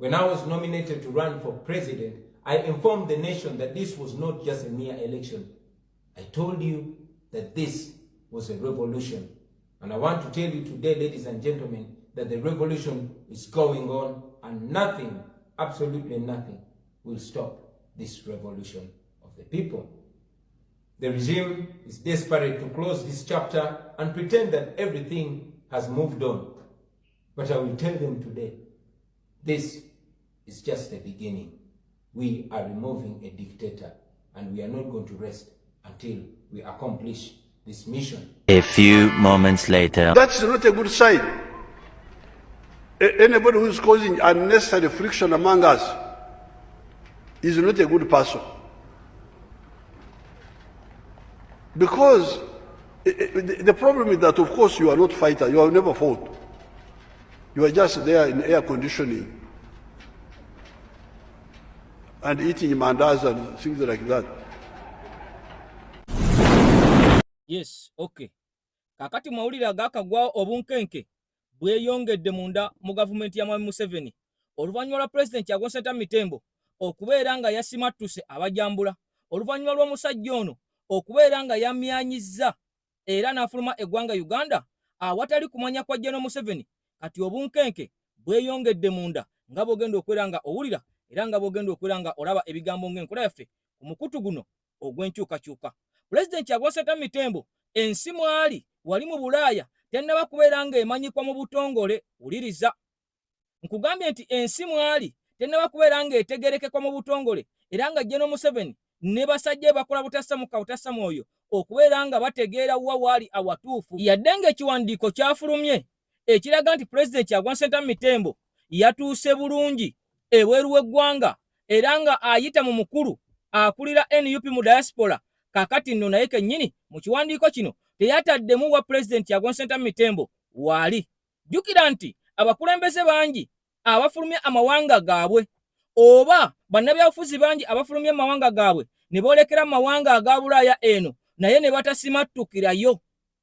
When I was nominated to run for president, I informed the nation that this was not just a mere election. I told you that this was a revolution. And I want to tell you today, ladies and gentlemen, that the revolution is going on and nothing, absolutely nothing, will stop this revolution of the people. The regime is desperate to close this chapter and pretend that everything has moved on. But I will tell them today, this is just the beginning. We are removing a dictator and we are not going to rest until we accomplish this mission. A few moments later. That's not a good sign. Anybody who is causing unnecessary friction among us is not a good person. Because the problem is that, of course, you are not fighter. You have never fought. You are just there in air conditioning and eating mandazi and things like that. Yes, okay. Kakati mawulire agakagwawo obunkenke bweyongedde munda mu gavumenti ya Mwami Museveni oluvannyuma lwa Pulezidenti Kyagulanyi Ssentamu Mitembo okubeera nga yasimattuse abajambula oluvannyuma lw'omusajja ono okubeera nga yamyanyizza era n'afuluma eggwanga Uganda awatali kumanya kwa General Museveni. Kati obunkenke bweyongedde munda nga bw'ogenda okubeera nga owulira era nga bw'ogenda okubeera nga olaba ebigambo ng'enkola yaffe ku mukutu guno ogw'enkyukakyuka. Pulezidenti Kyagulanyi Ssentamu Mitembo ensi mwali wali mu Bulaaya tennaba kubeera ng'emanyikwa mu butongole. Wuliriza, nkugambye nti ensi mwali tennaba kubeera ng'etegerekekwa mu butongole era nga General Museveni ne basajja be bakola butassa mukka butassa mwoyo okubeera nga bategeera wa waali awatuufu. Yadde ng'ekiwandiiko kyafulumye ekiraga nti Pulezidenti Kyagulanyi Ssentamu Mitembo yatuuse bulungi ebweru w'eggwanga era nga ayita mu mukulu akulira NUP mu diaspora, kakati nno naye kennyini mu kiwandiiko kino teyataddemu wa Pulezidenti Kyagulanyi Ssentamu Mitembo waali. Jjukira nti abakulembeze bangi abafulumya amawanga gaabwe oba bannabyabufuzi bangi abafulumya amawanga gaabwe ne boolekera mu mawanga aga Bulaaya eno naye ne batasimattukirayo.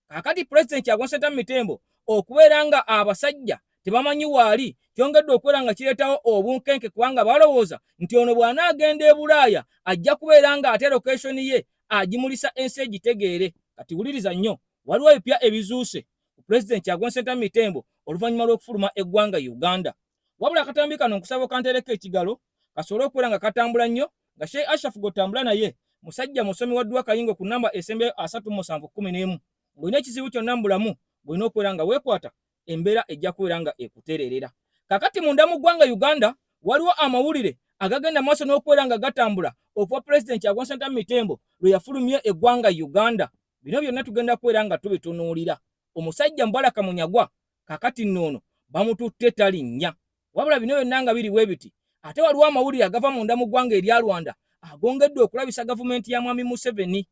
Kaakati Pulezidenti Kyagulanyi Ssentamu Mitembo okubeera nga abasajja tebamanyi waali kyongedde okubeera nga kireetawo obunkenke kubanga balowooza nti ono bw'anaagenda e Bulaaya ajja kubeera nga ate lokeshoni ye agimulisa ensi egitegeere. Kati wuliriza nnyo, waliwo ebipya ebizuuse ku Pulezidenti Kyagulanyi Ssentamu Mitembo oluvannyuma lw'okufuluma eggwanga Uganda. Wabula akatambi kano nkusaba okanteereko ekigalo kasobole okubeera nga katambula nnyo nga Sheikh Ashraf gotambula naye musajja musomi wa Dua Kayingo ku namba esembayo 3711. Ng'olina ekizibu kyonna mu bulamu bw'olina okubeera nga weekwata, embeera ejja kubeera nga ekutereerera. Kakati munda mu ggwanga Uganda waliwo amawulire agagenda maaso n'okubeera nga gatambula okuva Pulezidenti Kyagulanyi Ssentamu Mitembo lwe yafulumye eggwanga Uganda. Bino byonna tugenda kubeera nga tubitunuulira. Omusajja Mubaraka Munyagwa kakati nno ono bamututte talinnya. Wabula bino byonna nga biri bwe biti, ate waliwo amawulire agava munda mu ggwanga erya Rwanda agongedde okulabisa gavumenti ya Mwami Museveni.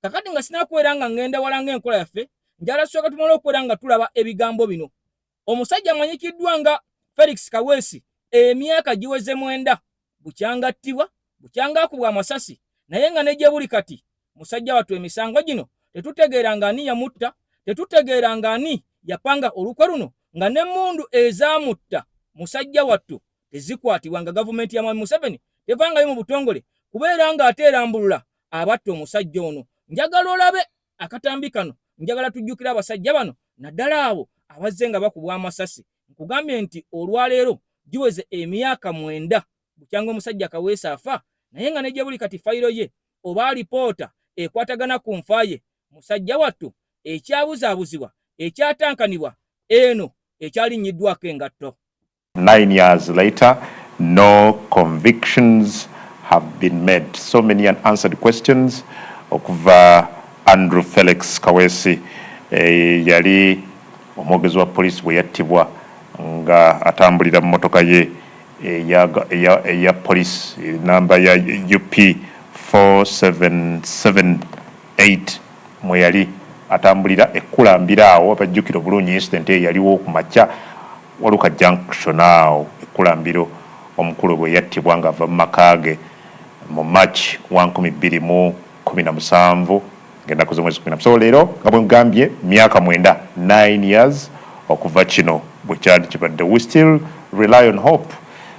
Kakati nga sinakubeera nga ngenda wala ng'enkola yaffe, njala tusooka tumale okubeera nga tulaba ebigambo bino. Omusajja amanyikiddwa nga Felix Kaweesi emyaka giweze 9 bukyanga attibwa, bukyanga akubwa amasasi, naye nga ne gye buli kati musajja wattu emisango gino tetutegeera nga ani yamutta, tetutegeera nga ani yapanga olukwe luno, nga n'emmundu ezaamutta musajja wattu tezikwatibwa, nga gavumenti ya Mwami Museveni tevangayo mu butongole kubeera ng'ate erambulula abatta omusajja ono. Njagala olabe akatambi kano, njagala tujjukire abasajja bano naddala abo abazze nga bakubwa amasasi. Nkugambye nti olwaleero giweze emyaka 9 bukyanga omusajja Kaweesi afa, naye nga ne gye buli kati fayiro ye oba alipoota ekwatagana ku nfa ye musajja wattu ekyabuzaabuzibwa, ekyatankanibwa, eno ekyalinnyiddwako engatto. 9 years later, no convictions have been made. So many unanswered questions okuva Andrew Felix Kaweesi yali omwogezi wa poliisi bwe yattibwa nga atambulira mu mmotoka ye eya poliisi namba ya UP 4778 mwe yali atambulira ekkulambira awo. Abajjukira obulungi incident eyo yaliwo ku makya Waluka Junction awo ekkulambiro omukulu bwe yattibwa ng'ava mu maka ge mu March wa 2017 ng'ennaku z'omwezi 10. So leero nga bwe nkugambye myaka 9, 9 years okuva kino bwe kyali kibadde. We still rely on hope.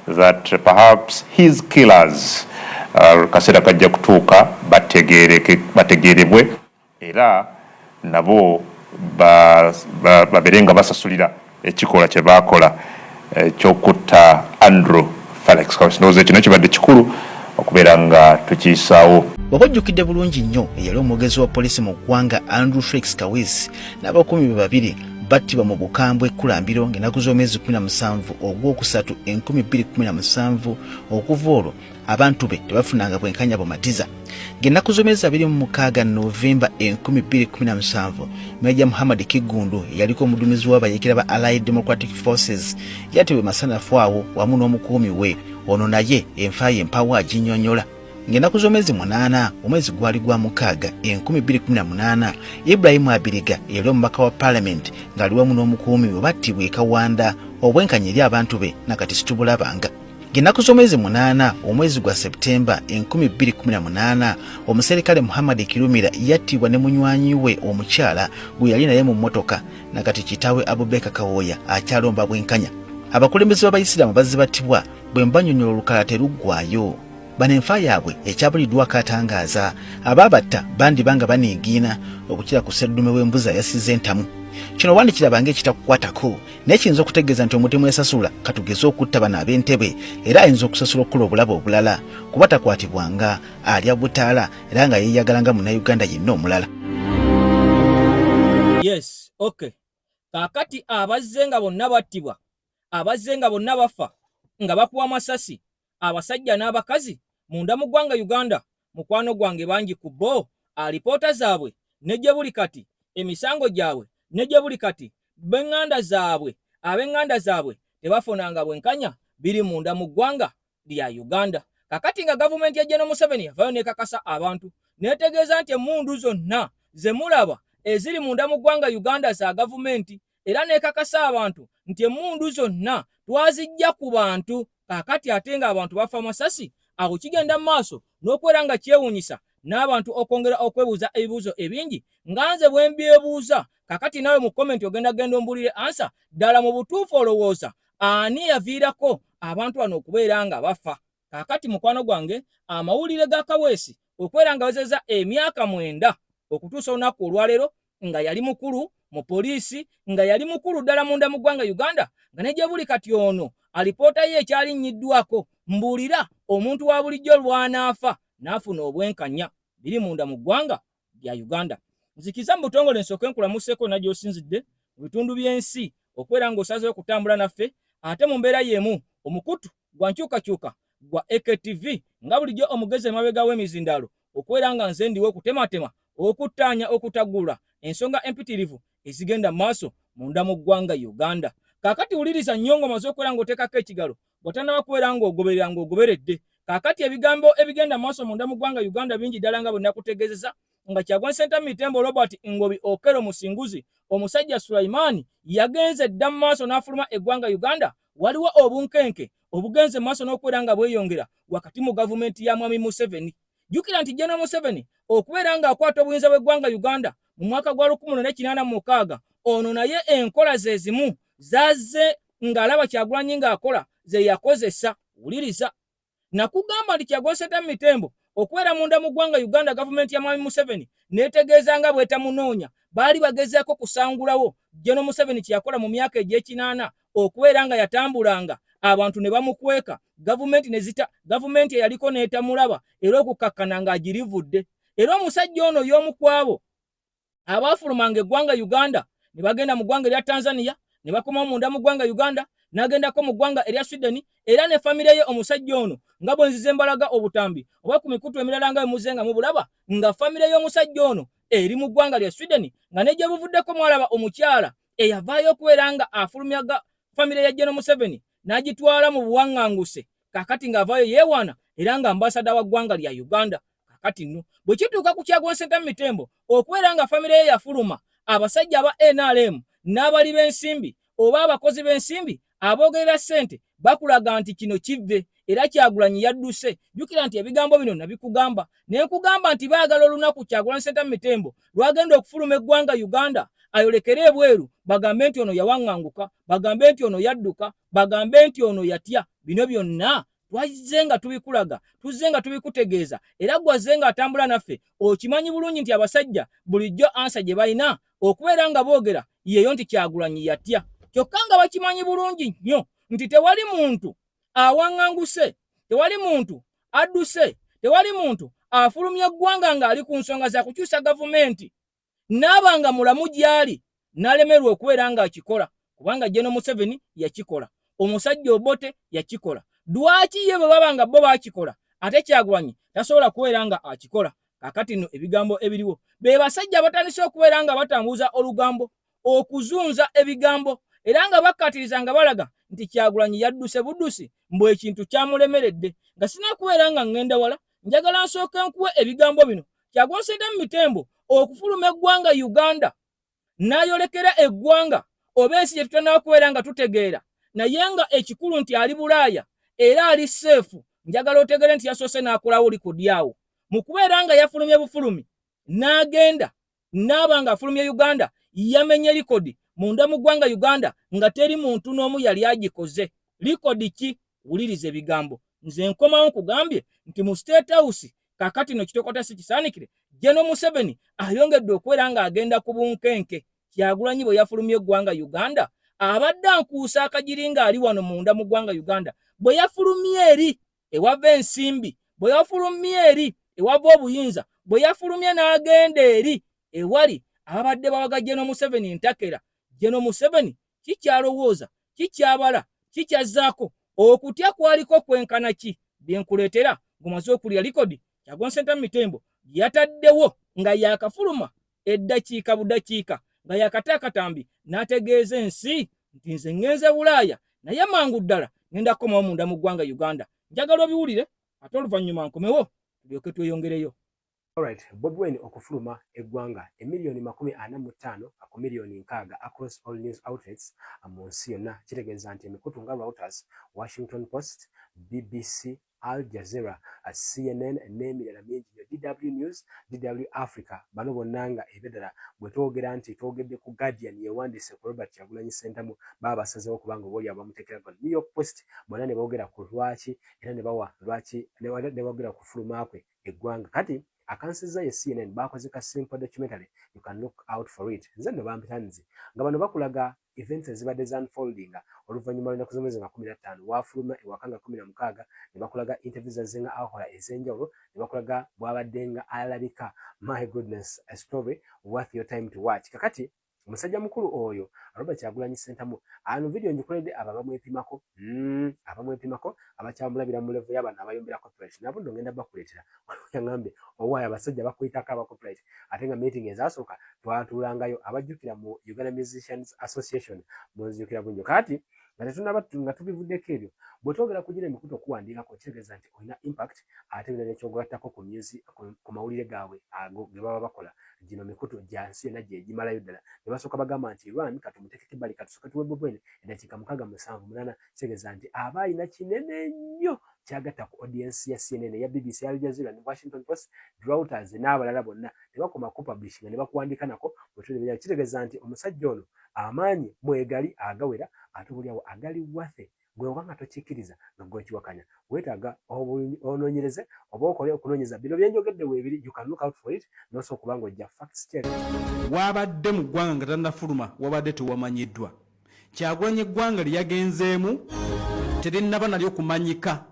that perhaps his killers kaseera kajja kutuuka bategeerebwe era nabo babeere nga basasulira ekikolwa kye baakola ekyokutta Andrew Felix Kaweesi. Ndowooza kino kibadde kikulu okubeera nga tukiyisaawo. Bw'oba ojjukidde bulungi nnyo, eyali omwogezi wa poliisi mu ggwanga Andrew Felix Kaweesi n'abakuumi be babiri battibwa mu bukambwe ekkulambiro ng'ennaku z'omwezi 17 ogwokusatu 2017. Okuva olwo abantu be tebafunanga bwenkanya bumatiza. Ng'ennaku z'omwezi 26 Novemba 2017, Meja Muhammad Kiggundu eyaliko omuduumizi w'abayeekera ba Allied Democratic Forces yattibwa masanafu awo wamu n'omukuumi we. Ono naye enfa ye empawo aginnyonnyola. Ng'ennaku z'omwezi 8 omwezi gwali gwa mukaaga 2018, Ibrahimu Abiriga eyali omubaka wa paalamenti ng'ali wamu n'omukuumi we battibwa e Kawanda. Obwenkanya eri abantu be nakati situbulabanga. Ng'ennaku z'omwezi 8 omwezi gwa Seputemba 2018, omuserikale Muhammad Kirumira yattibwa ne munywanyi we omukyala gwe yali naye mu mmotoka. Nakati kitaawe Abubeka Kawooya akyalomba bwenkanya. Abakulembeze b'abayisiraamu bazze battibwa, bwe mbanyonyola olukala teruggwayo. Bano enfa yaabwe ekyabuliddwako atangaaza. Abaabatta bandiba nga baniigiina okukira ku sseddume w'embuzi ayasiza entamu. Kino wandikiraba ng'ekitakukwatako, naye kiyinza okutegeeza nti omutemu yasasula katugeze okutta bano ab'entebe, era ayinza okusasula okukola obulabo obulala, kuba takwatibwanga alya butaala era nga yeeyagala nga munnayuganda yenna omulala. Yes, okay. Kaakati abazze nga bonna battibwa, abazze nga bonna bafa nga bakuwa amasasi, abasajja n'abakazi munda mu ggwanga Uganda, mukwano gwange bangi ku bo alipoota zaabwe ne gye buli kati, emisango gyabwe ne gye buli kati, b'eŋŋanda zaabwe, ab'eŋŋanda zaabwe tebafunanga bwenkanya biri munda mu ggwanga lya Uganda. Kakati nga gavumenti ya General Museveni yavayo nekakasa abantu netegeeza nti emmundu zonna ze mulaba eziri munda mu ggwanga Uganda za gavumenti, era nekakasa abantu nti emmundu zonna twazijja ku bantu. Kaakati ate ng'abantu bafa amasasi, awo kigenda mu maaso n'okubeera nga kyewuunyisa n'abantu okwongera okwebuuza ebibuuzo ebingi nga nze bwe mbyebuuza. Kaakati naawe mu komenti ogenda genda ombuulire ansa ddala mu butuufu olowooza ani yaviirako abantu bano okubeera nga bafa. Kaakati mukwano gwange, amawulire ga Kaweesi okubeera nga wezezza emyaka 9 okutuusa olunaku olwaleero, nga yali mukulu mu poliisi, nga yali mukulu ddala munda mu ggwanga Uganda, nga ne gye buli kati ono alipoota ye ekyalinnyiddwako. Mbuulira omuntu wa bulijjo lw'anaafa n'afuna obwenkanya biri munda mu ggwanga lya Uganda. Nzikiza mu butongole nsooke nkulamuseeko na gy'osinzidde mu bitundu by'ensi okubeera ng'osazeewo okutambula naffe, ate mu mbeera y'emu omukutu gwa nkyukakyuka gwa AKTV, nga bulijjo omugezi emabega w'emizindaalo okubeera nga nze ndiwo okutematema, okuttaanya, okutagula ensonga empitirivu ezigenda mu maaso munda mu ggwanga Uganda. Kaakati wuliriza nnyo ng'omaze okubeera ng'oteekako ekigalo, bw'otannaba kubeera ng'ogoberera ng'ogoberedde. Kaakati ebigambo ebigenda mu maaso munda mu ggwanga Uganda bingi ddala, nga bwe nakutegeezeza nga Kyagulanyi Ssentamu Mitembo Robert Ngobi Okello Musinguzi omusajja Sulaiman yagenze dda mu maaso n'afuluma eggwanga Uganda. Waliwo obunkenke obugenze mu maaso n'okubeera nga bweyongera wakati mu gavumenti ya Mwami Museveni. Jjukira nti General Museveni okubeera ng'akwata obuyinza bw'eggwanga Uganda mu mwaka gwa 1986, ono naye enkola ze zimu zazze ng'alaba Kyagulanyi ng'akola ze yakozesa. Wuliriza, nakugamba nti Kyagulanyi Ssentamu Mitembo okubeera munda mu ggwanga Uganda, gavumenti ya Mwami Museveni n'etegeeza nga bw'etamunoonya, baali bagezaako kusangulawo General Museveni kye yakola mu myaka egy'ekinaana, okubeera nga yatambulanga abantu ne bamukweka, gavumenti ne zita gavumenti eyaliko n'etamulaba, era okukakkana ng'agirivudde. Era omusajja ono y'omu ku abo abaafulumanga eggwanga Uganda ne bagenda mu ggwanga erya Tanzania, ne bakomawo munda mu ggwanga Uganda, n'agendako mu ggwanga erya Sweden, era ne famire ye. Omusajja ono nga bwe nzize mbalaga obutambi oba ku mikutu emirala nga bwe muze nga mubulaba, nga famire y'omusajja ono eri mu ggwanga lya Sweden, nga ne gye buvuddeko mwalaba omukyala eyavaayo okubeera nga afulumya famire ya General Museveni n'agitwala mu buwaŋŋanguse. Kaakati ng'avaayo yeewaana era nga ambasada wa ggwanga lya Uganda. Kaakati nno bwe kituuka ku Kyagulanyi Ssentamu Mitembo okubeera nga famire ye yafuluma, abasajja aba NRM n'abali b'ensimbi oba abakozi b'ensimbi aboogerera ssente bakulaga nti kino kivve era Kyagulanyi yadduse. Jjukira nti ebigambo bino nabikugamba ne nkugamba nti baagala olunaku Kyagulanyi Ssentamu Mitembo lwagenda okufuluma eggwanga Uganda ayolekere ebweru, bagambe nti ono yawaŋŋanguka, bagambe nti ono yadduka, bagambe nti ono yatya. Bino byonna twazze nga tubikulaga, tuzze nga tubikutegeeza, era gwazze nga atambula naffe okimanyi bulungi nti abasajja bulijjo ansa gye balina okubeera nga boogera yeeyo nti Kyagulanyi yatya, kyokka nga bakimanyi bulungi nnyo nti tewali muntu awaŋŋanguse, tewali muntu adduse, tewali muntu afulumya eggwanga ng'ali ku nsonga za kukyusa gavumenti n'aba nga mulamu gy'ali n'alemerwa okubeera ng'akikola, kubanga General Museveni yakikola, omusajja Obote yakikola. Lwaki ye bwe baba nga bo bakikola ate Kyagulanyi tasobola kubeera nga akikola? Kakati nno ebigambo ebiriwo be basajja abatandise okubeera nga batambuza olugambo, okuzunza ebigambo, era nga bakkaatiriza nga balaga nti Kyagulanyi yadduse buddusi mbu ekintu kyamulemeredde. Nga sinakubeera nga ŋŋenda wala, njagala nsooke nkuwe ebigambo bino. Kyagulanyi Ssentamu Mitembo okufuluma eggwanga Uganda n'ayolekera eggwanga oba ensi gye tutannaba kubeera nga tutegeera, naye nga ekikulu nti ali Bulaaya era ali seefu. Njagala otegeere nti yasoose n'akolawo likodi awo mu kubeera nga yafulumye bufulumi n'agenda n'aba nga afulumye Uganda, yamenye likodi munda mu ggwanga Uganda nga teri muntu n'omu yali agikoze. Likodi ki? Wuliriza ebigambo. Nze nkomawo nkugambye nti mu State House kakati no kitokota si kisaanikire, General Museveni ayongedde okubeera ng'agenda ku bunkenke. Kyagulanyi bwe yafulumye eggwanga Uganda abadde ankuusa akagiri ng'ali wano munda mu ggwanga Uganda. Bwe yafulumye eri ewava ensimbi, bwe yafulumye eri ewava obuyinza, bwe yafulumye n'agenda eri ewali ababadde bawaga General Museveni ntakera, General Museveni kikyalowooza, kikyabala, kikyazzaako okutya kwaliko kwenkana ki? Bye nkuleetera ng'omaze okulya likodi Kyagulanyi Ssentamu Mitembo yataddewo nga yaakafuluma eddakiika budakiika nga yaakata akatambi n'ategeeza ensi nti nze ŋŋenze Bulaaya naye mangu ddala ŋŋenda kukomawo munda mu ggwanga Uganda. Njagala obiwulire ate oluvannyuma nkomewo tulyoke tweyongereyo. Alright, Bobi Wine okufuluma eggwanga emiliyoni 45 ku miliyoni 60 across all news outlets mu nsi yonna, kitegeeza nti emikutu nga Reuters, Washington Post, BBC, Al Jazeera, CNN n'emirala mingi nnyo, DW News, DW Africa, bano bonna nga ebyaddala bwe twogera nti twogedde ku Guardian yewandiise ku Robert Kyagulanyi Ssentamu, baba basazeewo kubanga oba oliawo bamuteekera gano. New York Post bonna ne boogera ku lwaki era ne bawa lwaki ne boogera ku fuluma kwe eggwanga. Kati akansizza ye CNN, bakoze ka simple documentary, you can look out for it. Nze nno bampita nzi nga bano bakulaga events ezibadde unfoldinga oluvannyuma lw'ennaku z'omwezi nga 15 waafuluma ewaka nga 16, ne bakulaga interview zazze nga akola ez'enjawulo, ne bakulaga bw'abadde nga alabika. My goodness, a story worth your time to watch. Kakati omusajja mukulu oyo Robert Kyagulanyi Ssentamu ano video ngikoledde abo abamwepimako, abamwepimako abakyamulabira mu level y'abano abayombera copyright. Nabo nno ngenda bakuleetera. Yaŋŋambye owaayo abasajja bakuyitako aba copyright, ate nga meeting ezasooka twatuulangayo, abajjukira mu Uganda Musicians Association munzijukira bunjo. Kati nga tetunaba nga tubivuddeko ebyo, bwe twogera kugira emikutu okuwandiikako kitegeeza nti olina impact, ate bina nekyogattako ku music, ku mawulire gaabwe ago ge baba bakola. Gino mikutu gya nsi yonna gye gimalayo ddala ne basooka bagamba nti Iran katumuteekeko ebbali, katusooke tuwe Bobi Wine eddakiika 6, 7, 8. Kitegeeza nti aba alina kinene nnyo kyagatta ku audience ya CNN, eya BBC, Al Jazeera, Washington Post, Reuters n'abalala bonna. Ne bakoma ku publishing ne bakuwandiika nako bwe. Kitegeeza nti omusajja ono amaanyi mwegali agawera, ate obuliawo agali wathe gwe oba nga tokikkiriza nga gwekiwakanya, weetaaga onoonyereze oba okole okunoonyeza. Bino byenjogedde weebiri, you can look out for it nosobola okuba nga ojja facts check. Wabadde mu ggwanga nga tannafuluma wabadde tewamanyiddwa. Kyagulanyi eggwanga lye yagenzeemu terinnaba nalyo kumanyika.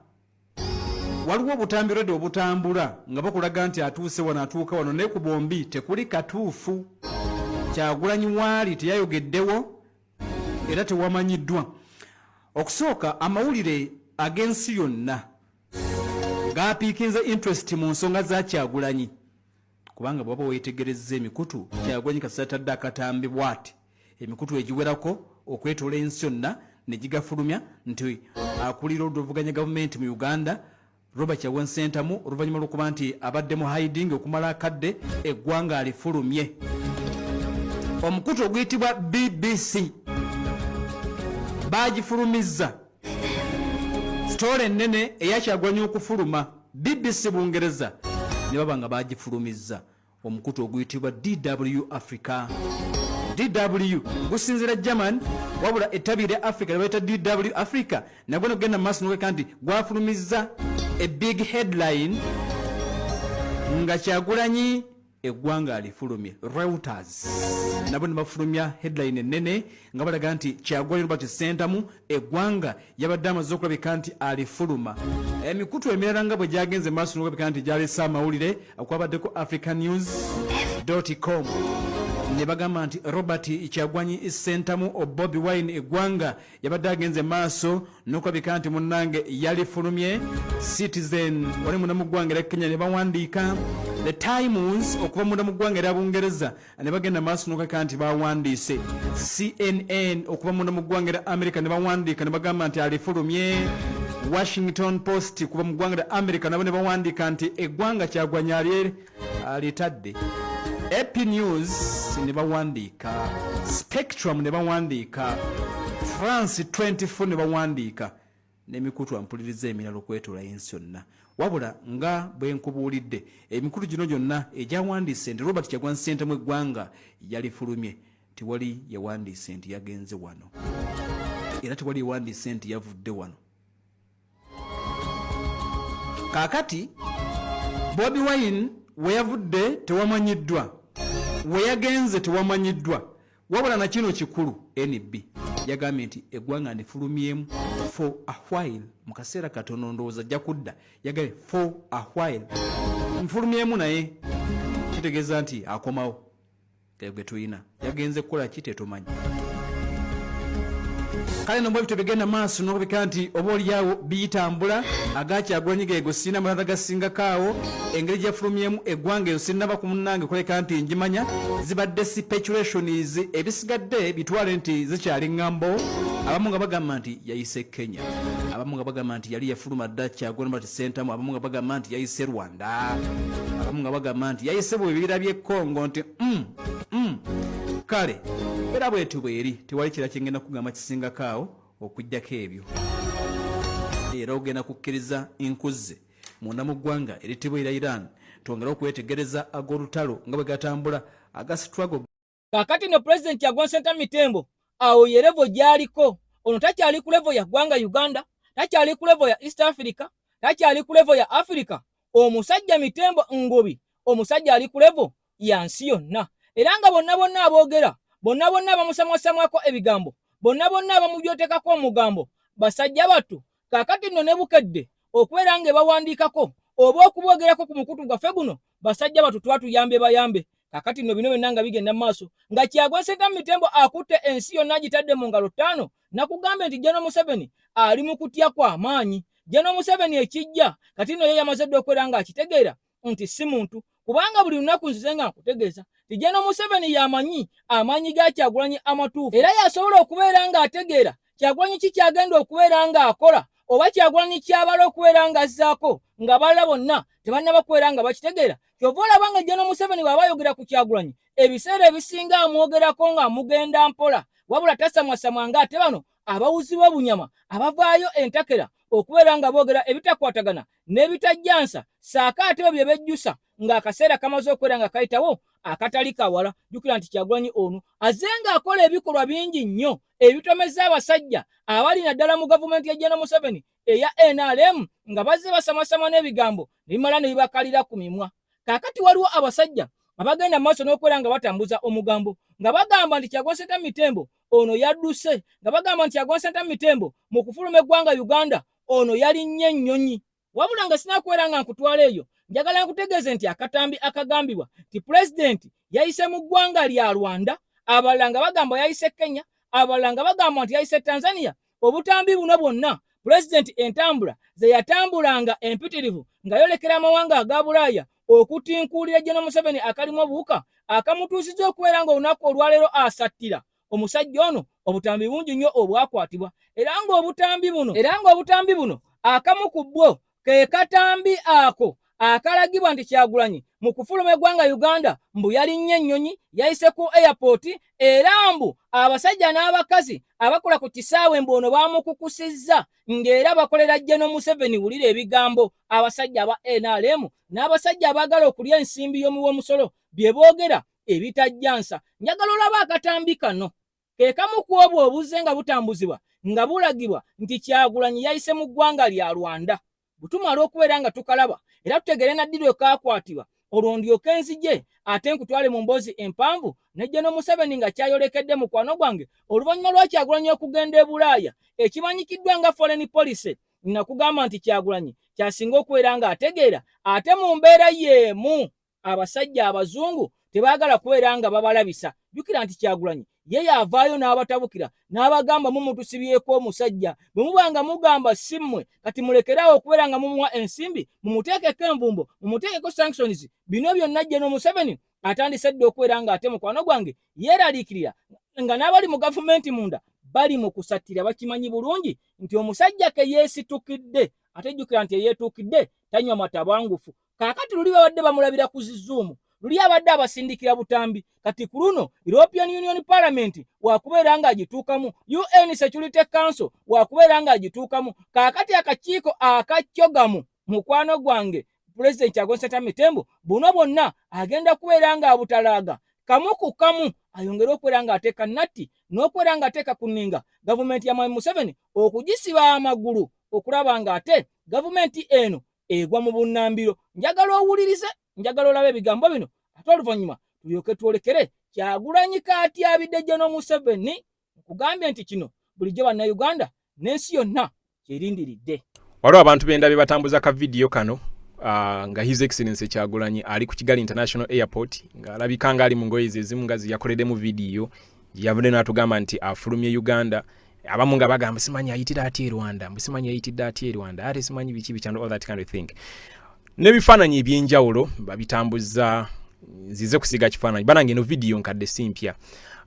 Waliwo obutambi redi obutambula nga bakulaga nti atuuse wano, atuuka wano, naye ku bombi tekuli katuufu. Kyagulanyi waali teyayogeddewo era tewamanyiddwa. Okusooka amawulire ag'ensi yonna gapiikinze interest mu nsonga za Kyagulanyi, kubanga bwaba weetegerezza emikutu, Kyagulanyi kasita tadde akatambi bw'ati, emikutu egiwerako okwetoola ensi yonna ne gigafulumya nti akulira oluvuganya gavumenti mu Uganda Robert Kyagulanyi Ssentamu, oluvannyuma lw'okuba nti abadde mu hiding okumala akadde, eggwanga alifulumye. Omukutu oguyitibwa BBC baagifulumizza sitoola ennene eya Kyagulanyi okufuluma, BBC Bungereza ne baba nga baagifulumizza. Omukutu oguyitibwa DW Africa. DW gusinzira German, wabula ettabi erya Africa lyebayita DW Africa nagwo negugenda mu maaso nogeka nti gwafulumizza a big headline nga Kyagulanyi eggwanga alifulumye. Reuters nabo ne bafulumya headline ennene nga balaga nti Kyagulanyi Robert Ssentamu eggwanga yabadde amaze okulabika nti alifuluma. Emikutu emirala nga bwe gyagenze maaso nokulabika nti gyalese amawulire, okwabaddeko Africa News com ne bagamba nti Robert Kyagulanyi Ssentamu Bobi Wine eggwanga yabadde agenze maaso nokulabika nti munnange yalifulumye. Citizen wali munda mu ggwanga erya Kenya ne bawandiika, The Times okuva munda mu ggwanga erya Bungereza ne bagenda maaso nokaka nti bawandiise, CNN okuva munda mu ggwanga erya America ne bawandiika ne bagamba nti alifulumye, Washington Post kuva mu ggwanga lya America nabo ne bawandiika nti eggwanga Kyagulanyi alitadde, AP News ne bawandiika, Spectrum ne bawandiika, France 24 ne bawandiika, n'emikutu ampuliriza emirala okwetoola ensi yonna. Wabula nga bwe nkubuulidde, emikutu gino gyonna egyawandiise nti Robert Kyagulanyi Ssentamu eggwanga yalifulumye, tewali yawandiise nti yagenze wano, era tewali yawandiise nti yavudde wano. Kaakati Bobi Wine we yavudde tewamanyiddwa, we yagenze tewamanyiddwa. Wabula na kino kikulu, NB yagambye nti eggwanga ndifulumyemu for a while, mu kaseera katono ndowooza ajja kudda. Yagambye for a while nfulumyemu, naye kitegeeza nti akomawo gwe tulina. Yagenze kukola ki tetumanyi. Kale nomba ebyo tebigenda maaso nokubika nti oba oliawo biyitambula agakyagulanyi geego sirina malala gasingako awo. Engeri gyafulumyemu eggwanga eyo sirinaba ku munnange kuleka nti njimanya, zibadde speculations, ebisigadde bitwale nti zikyali ŋŋambo. Abamu nga bagamba nti yayise Kenya, abamu nga bagamba nti yali yafuluma dda Kyagulanyi Robert Ssentamu, abamu nga bagamba nti yayise Rwanda, abamu nga bagamba nti yayise bwebibira by'e Congo nti Kale era bwetyo bweri, tewali kira kyengenda kugamba kisingako awo okujjako ebyo. Era ogenda kukkiriza nkuzze munda mu ggwanga eritibwa erya Iran twongere okwetegereza ag'olutalo nga bwe gatambula aga struggle. Kaakati no Pulezidenti Kyagulanyi Ssentamu Mitembo awo ye level gy'aliko. Ono takyali ku level ya ggwanga Uganda, takyali ku level ya East Africa, takyali ku level ya Africa. Omusajja Mitembo Ngobi, omusajja ali ku level ya nsi yonna, era nga bonna bonna aboogera, bonna bonna abamusamwasamwako ebigambo, bonna bonna abamujootekako omugambo, basajja battu. Kaakati nno ne Bukedde okubeera nga ebawandiikako oba okuboogerako ku mukutu gwaffe guno, basajja battu twatuyambye bayambe. Kaakati nno bino byonna nga bigenda mu maaso nga Kyagulanyi Ssentamu Mitembo akutte ensi yonna agitadde mu ngalo ttaano. Nakugambye nti General Museveni ali mu kutya kwa maanyi. General Museveni ekijja kati nno ye yamaze dda okubeera ng'akitegeera nti si muntu, kubanga buli lunaku nzize nga nkutegeeza nti General Museveni yamanyi amaanyi ga Kyagulanyi amatuufu, era yasobola okubeera ng'ategeera Kyagulanyi ki kyagenda okubeera ng'akola oba Kyagulanyi kyabala okubeera ng'azzaako nga balala bonna tebannaba kubeera nga bakitegeera. Kyova olaba nga General Museveni bw'aba ayogera ku Kyagulanyi, ebiseera ebisinga amwogerako ng'amugenda mpola, wabula tasamwasamwa ng'ate bano abawuzi b'obunyama abavaayo entakera okubeera nga boogera ebitakwatagana n'ebitajjansa, ssaako ate bye bejjusa ng'akaseera kamaze okubeera nga kayitawo akatali kawala. Jjukira nti Kyagulanyi ono azze ng'akola ebikolwa bingi nnyo ebitomeza abasajja abali naddala mu gavumenti ya General Museveni eya NRM, nga bazze basamasama n'ebigambo ne bimala ne bibakalira ku mimwa. Kaakati waliwo abasajja abagenda mu maaso n'okubeera nga batambuza omugambo nga bagamba nti Kyagulanyi Ssentamu Mitembo ono yadduse, nga bagamba nti Kyagulanyi Ssentamu Mitembo mu kufuluma eggwanga Uganda ono yalinnye ennyonyi. Wabula nga sinakubeera nga nkutwala eyo, njagala nkutegeeze nti akatambi akagambibwa nti pulezidenti yayise mu ggwanga lya Rwanda, abalala nga bagamba yayise Kenya, abalala nga bagamba nti yayise Tanzania, obutambi buno bwonna pulezidenti entambula ze yatambulanga empitirivu ng'ayolekera amawanga aga Bulaaya okutinkuulira General Museveni akalimu obuwuka akamutuusiza okubeera ng'olunaku olwaleero asattira omusajja ono. Obutambi bungi nnyo obwakwatibwa, era ng'obutambi buno akamu ku bwo ke katambi ako akalagibwa nti Kyagulanyi mu kufuluma eggwanga Uganda mbu yalinnye ennyonyi, yayise ku airport, era mbu abasajja n'abakazi abakola ku kisaawe mbu ono baamukukusizza ng'era bakolera General Museveni. Wulira ebigambo abasajja aba NRM n'abasajja abaagala okulya ensimbi y'omuwi w'omusolo bye boogera. ebitajjansa. Njagala olaba akatambi kano ke kamu ku obwo obuzze nga butambuzibwa nga bulagibwa nti Kyagulanyi yayise mu ggwanga lya Rwanda. Bwe tumala okubeera nga tukalaba era tutegere na ddi lwe kaakwatibwa, olwo ndyoke nzije ate nkutwale mu mboozi empanvu ne General Museveni nga kyayolekedde mukwano gwange oluvannyuma lwa Kyagulanyi okugenda e Bulaaya ekimanyikiddwa nga foreign policy. Nakugamba nti Kyagulanyi kyasinga okubeera ng'ategeera ate mu mbeera y'emu abasajja abazungu tebaagala kubeera nga babalabisa. Jjukira nti Kyagulanyi ye yavaayo n'abatabukira n'abagamba mumutusibyeko omusajja, bwe muba nga mugamba si mmwe kati mulekeraawo okubeera nga mumuwa ensimbi, mumuteekeko envumbo, mumuteekeko sanctions. Bino byonna General Museveni atandise dda okubeera ng'ate mukwano gwange yeeraliikirira nga n'abali mu gavumenti munda bali mu kusattira, bakimanyi bulungi nti omusajja ke yeesitukidde. Ate jjukira nti eyeetuukidde tanywa matabangufu. Kaakati luli babadde bamulabira ku zizuumu, luli abadde abasindikira butambi, kati ku luno European Union Parliament wakubeera ng'agituukamu, UN Security Council wakubeera ng'agituukamu. Kaakati akakiiko akaccogamu mukwano gwange Pulezidenti Kyagulanyi Ssentamu Mitembo buno bwonna agenda kubeera ng'abutalaaga kamu ku kamu, ayongere okubeera ng'ateeka natti n'okubeera ng'ateeka ku nninga gavumenti ya Mwami Museveni okugisiba amagulu okulaba ng'ate gavumenti eno egwa mu bunnambiro. Njagala owulirize, njagala olabe ebigambo bino, ate oluvannyuma tulyoke twolekere Kyagulanyi kaatyabidde General Museveni. Nkugambye nti kino bulijjo Bannayuganda n'ensi yonna kyerindiridde. Waliwo abantu bendabye batambuza ka vidiyo kano nga His Excellency Kyagulanyi ali ku Kigali International Airport ng'alabika ng'ali mu ngoye ze ezimu nga zeyakoleddemu vidiyo yavudde n'atugamba nti afulumye Uganda. Abamu nga bagamba simanyi ayitira atya e Rwanda, mbu simanyi ayitidde atya e Rwanda, ate simanyi biki biki and all that kind of thing. N'ebifaananyi eby'enjawulo babitambuzza. Nzize kusiga kifaananyi banange, eno vidiyo nkadde si mpya.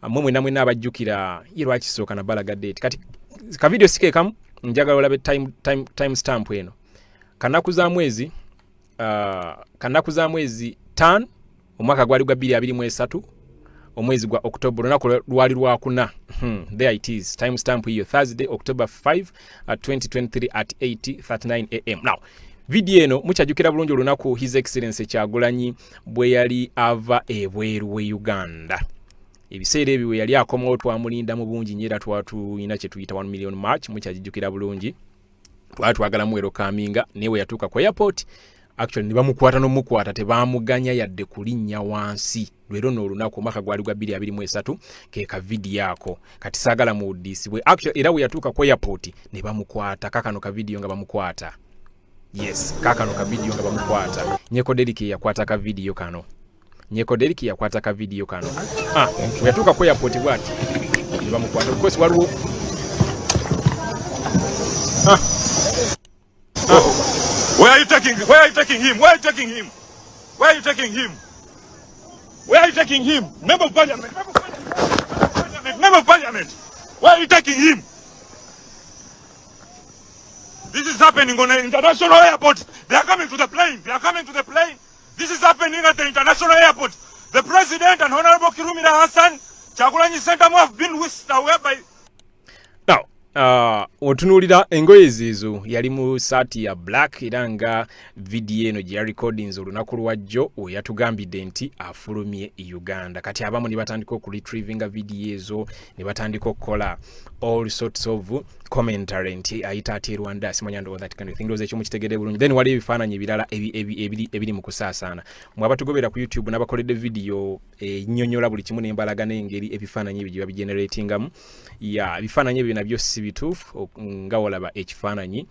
Mmwe mwena mwena abajjukira ye lwaki sooka na balaga date. Kati ka vidiyo si keekamu, njagala olabe time stamp eno, kanaku za mwezi 5, omwaka gwali gwa 2023, omwezi gwa October, olunaku lwali lwakuna. There it is, time stamp hiyo, Thursday, October 5, 2023 at 8:39 am. Now vidiyo eno mukyajjukira bulungi olunaku His Excellency Kyagulanyi bwe yali ava ebweru we Uganda. Ebiseera ebyo we yali akomawo twamulinda mu bungi nnyo, era twatulina kye tuyita 1 million march. Mukyagijjukira bulungi, twali twagala muwerokaminga, naye we yatuuka ku airport actually ne bamukwata n'omukwata, tebamuganya yadde kulinnya wansi. Lwero nno olunaku, omwaka gwali gwa 2023, ke ka vidiyo ako. Kati saagala muwuddisibwe. Actually era we yatuuka ku airport ne bamukwata. Kakano ka vidiyo nga bamukwata. Yes, kakano ka vidiyo nga bamukwata. Nyeko Deriki yakwata ka vidiyo kano. Nyeko Deriki yakwata ka vidiyo kano. We yatuuka ku airport bwati ne bamukwata. Of course waliwo Where are you taking? Where are you taking him? Where are you taking him? Where are you taking him? Where are you taking him? Member of Parliament. Member of Parliament. Member of Parliament. Where are you taking him? This is happening on an international airport. They are coming to the plane. They are coming to the plane. This is happening at the international airport. The president and Honorable Kirumira Hassan Kyagulanyi Ssentamu have been whisked away by Now otunuulira engoye ziizo, yali mu saati ya black, era nga vidiyo eno gye yarecordings olunaku lwajjo we yatugambidde nti afulumye Uganda. Kati abamu ne batandika okuretrievinga vidiyo ezo ne batandika okukola all sorts of commentary nti ayita atya e Rwanda, simanya and all that kind of thing. Ndowooza ekyo mukitegedde bulungi. Then waliwo ebifaananyi ebirala ebiri mu kusaasaana. Mwe abatugobera ku YouTube, n'abakoledde vidiyo ennyonnyola buli kimu n'embalaga n'engeri ebifaananyi ebyo gye babigeneratingamu. Ya, ebifaananyi ebyo nabyo si bituufu, nga walaba ekifaananyi,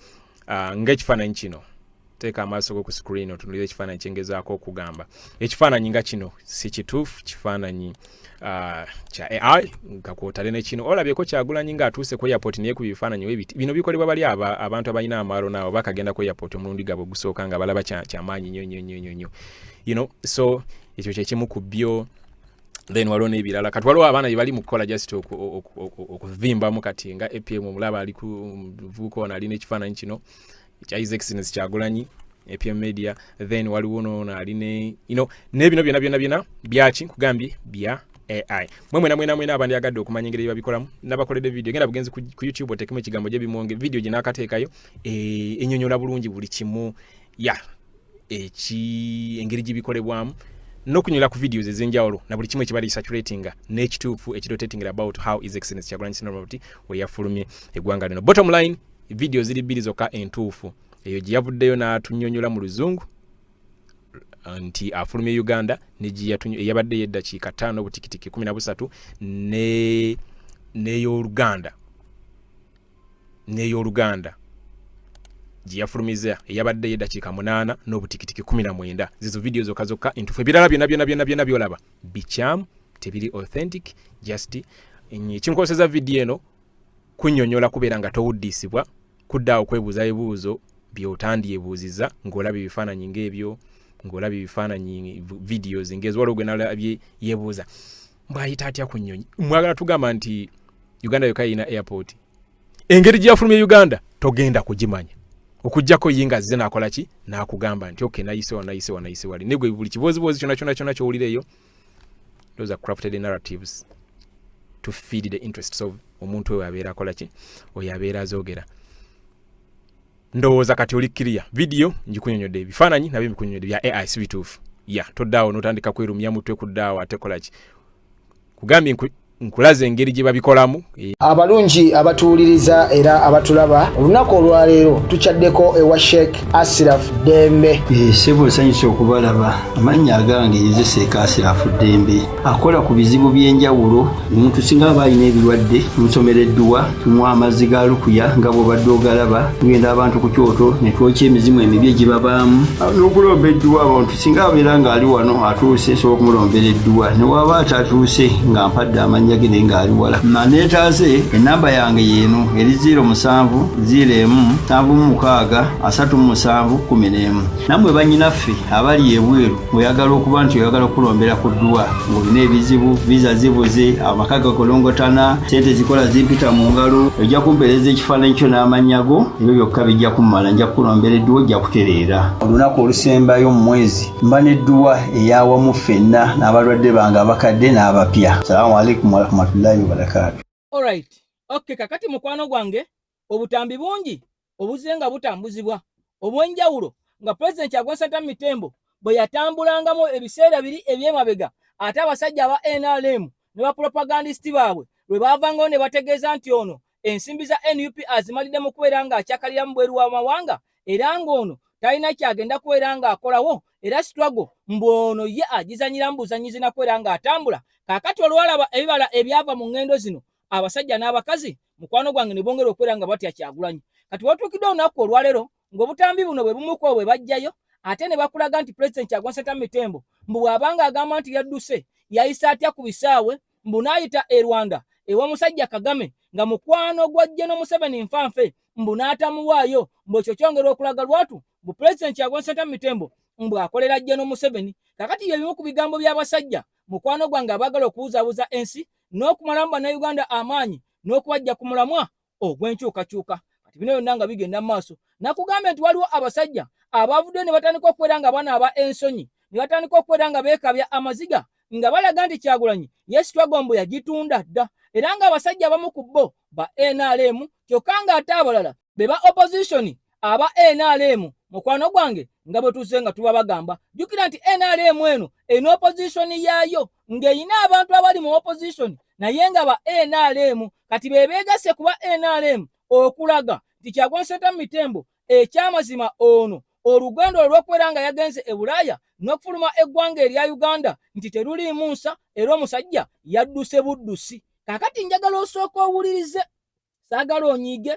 ng'ekifaananyi kino. Teeka amaaso go ku screen otunulire ekifaananyi kyengezaako okugamba. Ekifaananyi nga kino si kituufu, kifaananyi kya AI. Nga kwotale ne kino olabyeko Kyagulanyi ng'atuuse ku airport, naye ku bifaananyi webiti. Bino bikolebwa bali aba abantu abalina amaalo naabo bakagenda ku airport omulundi gaabwe ogusooka nga balaba kyamaanyi nnyo nnyo nnyo nnyo nnyo. So ekyo kyekimu ku byo. Then waliwo n'ebirala. Kati waliwo abaana bye bali mu kukola just okuvimbamu. Kati nga APM omulaba ali ku muvubuka ono alina ekifaananyi kino ekya His Excellence Kyagulanyi, APM Media. Then waliwo noono aline n'ebino byonna byonna byonna byaki nkugambye bya AI. Mwe mwena mwena mwena abandyagadde okumanya engeri babikolamu, nabakoledde video. Genda bugenzi ku YouTube otekemu ekigambo gye bimonge, video gye naakateekayo ennyonnyola bulungi buli kimu ya eki engeri gibikolebwamu. N'okunyula ku videos ez'enjawulo na buli kimu ekibadde kisaturatinga n'ekituufu ekirotating about how His Excellency Kyagulanyi Ssentamu Robert we yafulumye eggwanga lino. Bottom line, video ziri bbiri zokka entuufu, eyo gye yavuddeyo n'atunyonyola mu Luzungu nti afulumye Uganda, eyabadde yeddakiika 5 obutikitiki 13, n'ey'Oluganda gye yafulumiza eyabadde yeddakiika 8 n'obutikitiki 19. Zizo vidiyo zokka zokka entuufu. Ebirala byonna byonna byonna byonna byolaba bikyamu, tebiri authentic. Just ekinkoseza vidiyo eno kunnyonnyola kubeera nga towuddiisibwa kuddaawo kwebuuza ebibuuzo by'otandyebuuziza ng'olaba ebifaananyi ng'ebyo, ng'olaba ebifaananyi, videos ng'ezo. Waliwo gwe nalabye yeebuuza mbw'ayita atya ku nnyonyi. Mwagala tugamba nti Uganda yokka erina airport? Engeri gye yafulumya Uganda togenda kugimanya okugjako ye nga azze n'akola ki, n'akugamba nti okay, nayise wa, nayise wa, nayise wali. Naye gwe buli kibooziboozi kyonna kyonna kyonna ky'owulira eyo, those are crafted narratives to feed the interests of omuntu oyo abeera akola ki, oyo abeera azoogera. Ndowooza kati oli clear. Vidiyo ngikunyonyodde, ebifaananyi nabyo mbikunyonyodde, bya AI, si bituufu. Ya toddaawo n'otandika kwerumya mutwe kuddaawo ate kola ki, kugambye nkulaza engeri gye babikolamu. Abalungi abatuwuliriza era abatulaba, olunaku olwaleero tukyaddeko ewa Sheikh Asiraf Ddembe. Ssebo, nsanyusa okubalaba. Amannya agange nze Sheikh Asirafu Ddembe, akola ku bizibu by'enjawulo. Omuntu singa aba alina ebirwadde, tumusomera edduwa, tumuwa amazzi ga lukuya nga bw'obadde ogalaba. Tugenda abantu ku kyoto ne twokya emizimu emibi egibabaamu n'okulomba edduwa. Abantu singa abeera ng'ali wano atuuse, nsobola okumulombera edduwa, ne waba atatuuse nga mpadde amannya ge naye ng'ali wala neetaaze. Enamba yange yeeno eri 07 01 76 37 11. Nammwe bannyinaffe abali ebweru, oyagala okuba nti oyagala okulombera ku dduwa ng'olina ebizibu, viza zibuze, amaka gagolongotana, sente zikola zimpita mu ngalo, ojja kumpeereza ekifaananyi kyo n'amannya go, ebyo byokka bijja kummala, nja kukulombera edduwa, ojja kutereera. Olunaku olusembayo mu mwezi mba n'edduwa eyawamu ffenna n'abalwadde bange abakadde n'abapya. Salaamu alaikum warahmatullahi wabarakaatu. Alright, okay. Kakati mukwano gwange, obutambi bungi obuzze nga butambuzibwa obw'enjawulo nga Pulezidenti Kyagulanyi Ssentamu Mitembo bwe yatambulangamu ebiseera biri eby'emabega, ate abasajja aba NRM ne bapropagandisiti baabwe lwe baavangayo ne bategeeza nti ono ensimbi za NUP azimalidde mu kubeera ng'akyakalira mu bweru w'amawanga, era ng'ono talina kyagenda kubeera ng'akolawo, era struggle mbu ono ye agizanyiramu buzanyizi nakubeera ng'atambula. Kaakati olwalaba ebibala ebyava mu ŋŋendo zino, abasajja n'abakazi, mukwano gwange, ne bongera okubeera nga batya Kyagulanyi. Kati watuukidde olunaku olwaleero ng'obutambi buno bwe bumuko bwe bajjayo ate ne bakulaga nti Pulezidenti Kyagulanyi Ssentamu Mitembo mbu bw'abanga agamba nti yadduse, yayise atya ku bisaawe, mbu n'ayita e Rwanda ew'omusajja Kagame nga mukwano gwa General Museveni nfanfe, mbu n'atamuwaayo, mbu ekyo kyongera okulaga lwatu mbu Pulezidenti Kyagulanyi Ssentamu Mitembo mbu akolera General Museveni. Kakati bye bimu ku bigambo by'abasajja, mukwano gwange, abaagala okubuzaabuza ensi n'okumalamu Bannayuganda amaanyi n'okubajja ku mulamwa ogw'enkyukakyuka. Kati bino byonna nga bigenda mu maaso, nakugambye nti waliwo abasajja abavuddeyo ne batandika okubeera nga banaaba ensonyi, ne batandika okubeera nga beekabya amaziga, nga balaga nti Kyagulanyi ye struggle mbu yagitunda dda, era ng'abasajja abamu ku bo ba NRM, kyokka ng'ate abalala be ba opposition aba NRM. Mukwano gwange, nga bwe tuzze nga tuba bagamba, jjukira nti NRM eno erina opposition yaayo, ng'erina abantu abali mu opposition naye nga ba NRM. Kati be beegasse kuba NRM okulaga nti Kyagulanyi Ssentamu Mitembo ekyamazima ono olugendo olw'okubeera nga yagenze e Bulaaya n'okufuluma eggwanga erya Uganda nti teruliimu nsa, era omusajja yadduse buddusi. Kaakati njagala osooka owulirize, saagala onyiige,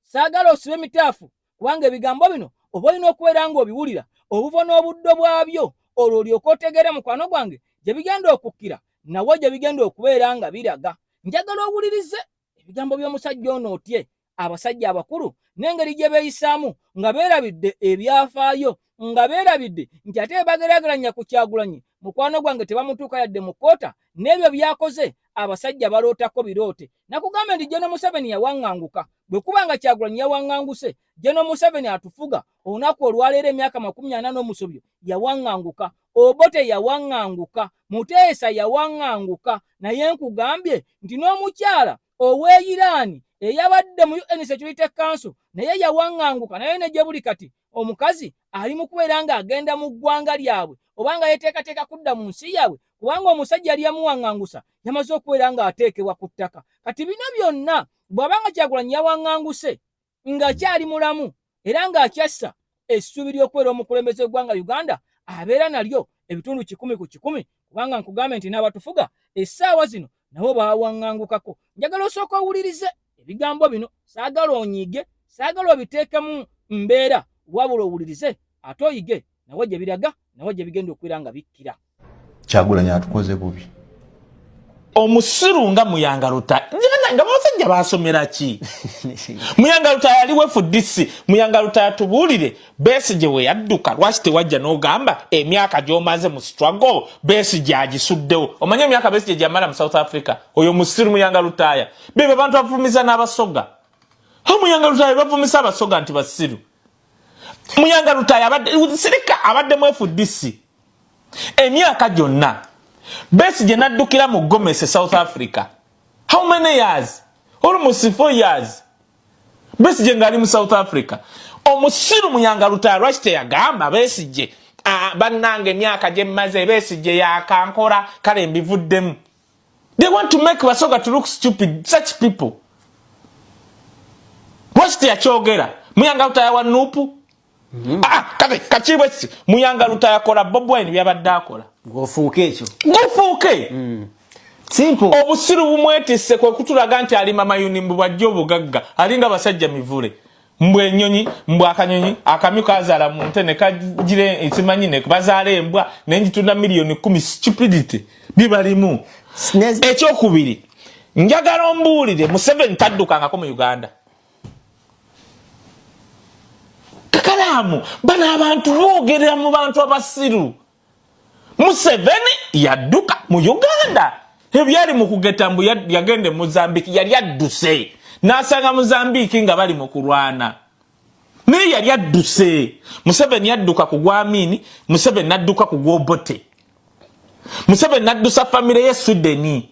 saagala osibe mitaafu, kubanga ebigambo bino oba olina okubeera ng'obiwulira obuvo n'obuddo bwabyo, olwo olyoka otegeere, mukwano gwange, gye bigenda okukkira nawe gye bigenda okubeera nga biraga. Njagala owulirize ebigambo by'omusajja ono, otye abasajja abakulu n'engeri gye beeyisaamu nga beerabidde ebyafaayo, nga beerabidde nti ate bageraageranya ku Kyagulanyi, mukwano gwange, tebamutuuka yadde mu kkoota n'ebyo by'akoze. Abasajja balootako biroote. Nakugambye nti General Museveni yawaŋŋanguka. Bwe kuba nga Kyagulanyi yawaŋŋanguse, General Museveni atufuga olunaku olwaleero emyaka 40 n'omusobyo yawaŋŋanguka, Obote yawaŋŋanguka, Muteesa yawaŋŋanguka, naye nkugambye nti n'omukyala ow'e Iraani Eyabadde mu UN Security Council naye yawaŋŋanguka, naye ne gye buli kati omukazi ali mu kubeera ng'agenda mu ggwanga lyabwe oba nga yeteekateeka kudda mu nsi yaabwe, kubanga omusajja yali yamuwaŋŋangusa yamaze okubeera ng'ateekebwa ku ttaka. Kati bino byonna bw'aba nga Kyagulanyi yawaŋŋanguse ng'akyali mulamu era ng'akyassa essuubi ly'okubeera omukulembeze w'eggwanga Uganda, abeera nalyo ebitundu 100 ku 100, kubanga nkugambe nti n'abatufuga essaawa zino nabo baawaŋŋangukako. Njagala osooka owulirize ebigambo bino, saagala onyiige, saagala obiteekemu mbeera, wabula owulirize ate oyige nawe gye biraga, nawe gye bigenda okubeera nga bikkira. Kyagulanyi atukoze bubi. Omusiru nga Muyanga Lutaya, nga basajja basomera ki? Muyanga Lutaya aliwo FDC. Muyanga Lutaya, tubuulire, Besigye we yadduka lwaki tewajja n'ogamba emyaka gy'omaze mu struggle Besigye agisuddewo? Omanye emyaka Besigye gyamala mu South Africa? Oyo musiru Muyanga Lutaya, bebe abantu bavumiza n'Abasoga. Muyanga Lutaya bavumisa Abasoga nti basiru. Muyanga Lutaya abadde sirika, abadde mu FDC emyaka gyonna. Besigye n'addukira mu Gomesi, South Africa, how many years? Almost 4 years Besigye ng'ali mu South Africa. Omusiru Muyanga Lutaya lwaki teyagamba Besigye, bannange emyaka gye mmaze Besigye yakankora, kale mbivuddemu? They want to make Basoga to look stupid. Such people, lwaki teyakyogera? Muyanga Lutaya wa NUP. Ah, kati kakibwe kiti, Muyanga Lutaya akola Bobi Wine byabadde akola. Gwofuuke ekyo. Gufuuke. Simple. Obusiru bumwetisse kwe kutulaga nti alima mayuni, mbu bwajja obugagga, alinga basajja mivule, mbw enyonyi, mbw akanyonyi akamyu kazaala mu nte ne kagira simanyi ne bazaala embwa naye ngitunda miliyoni 10. Stupidity bibalimu. Ekyokubiri, njagala ombuulire, Museveni taddukangako mu Uganda. Kakalaamu, bano abantu boogerera mu bantu abasiru. Museveni yadduka mu Uganda? Ebyali mu kugeta mbu yagenda e Mozambiki, yali adduse n'asanga Mozambiki nga bali mu kulwana, naye yali adduse. Museveni yadduka ku gwa Amini, Museveni nadduka ku gw'Obote, Museveni naddusa famire ye Sweden.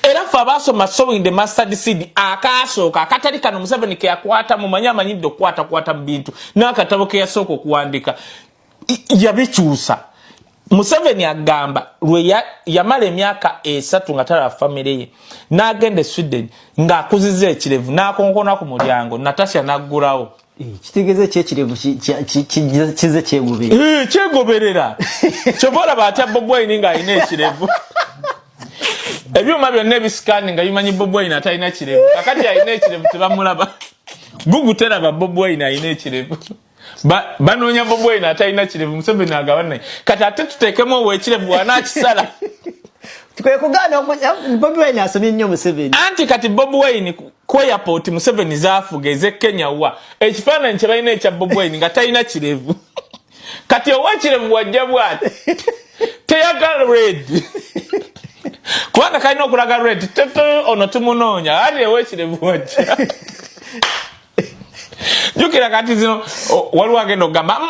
Era ffe abaasoma Sowing the Mustard Seed, akaasooka akatali kano Museveni keyakwata, mumanyi amanyidde okukwatakwata mu bintu, n'akatabo ke yasooka okuwandika yabikyusa. Museveni agamba lwe yamala emyaka 3 nga talaba famire ye, n'agenda e Sweden ng'akuziza ekirevu, n'akonkona ku mulyango, Natasha n'aggulawo. Kitegeeza ki ekirevu kize kyegoberera? Kyegoberera. Kyova olaba atya Bobi Wine ng'alina ekirevu. Ebyuma byonna ebisikaani nga bimanyi Bobi Wine atalina kirevu. Kakati alina ekirevu tebamulaba. Gugu teraba Bobi Wine alina ekirevu. Banoonya Bobi Wine atalina kirevu. Museveni agaba naye kati ate tuteekemu owekirevu wanaakisala. Kwekugaana Bobi Wine asomye nnyo Museveni. Anti kati Bobi Wine ku airport Museveni zaafuga ez'e Kenya, wa ekifaananyi kye balina ekya Bobi Wine nga talina kirevu. Kati owekirevu wajja bwati teyagala red, kubanga kalina okulaga red tete ono tumunoonya. Ati owekirevu wajja, jjukira kati zino waliwo agenda okugamba,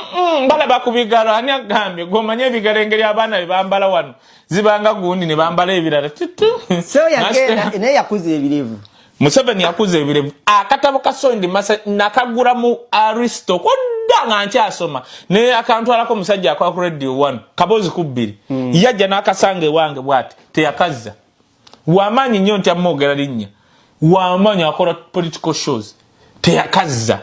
balaba ku bigalo." Ani agambye? Gomanye ebigalo engeri abaana bye bambala wano zibanga gundi ne bambala ebirala. Tutu. So yagenda naye yakuza ebirevu. Museveni yakuza ebirevu. Akatabo ka Sowing the Mustard nakagula mu Aristo kudda nga nkyasoma, naye akantwalako omusajja akola ku Radio One, kabozi ku bbiri. Yajja n'akasanga ewange bwati, teyakazza. Wamaanyi nnyo nti amwogera linnya, wamaanyi, akola political shows, teyakazza.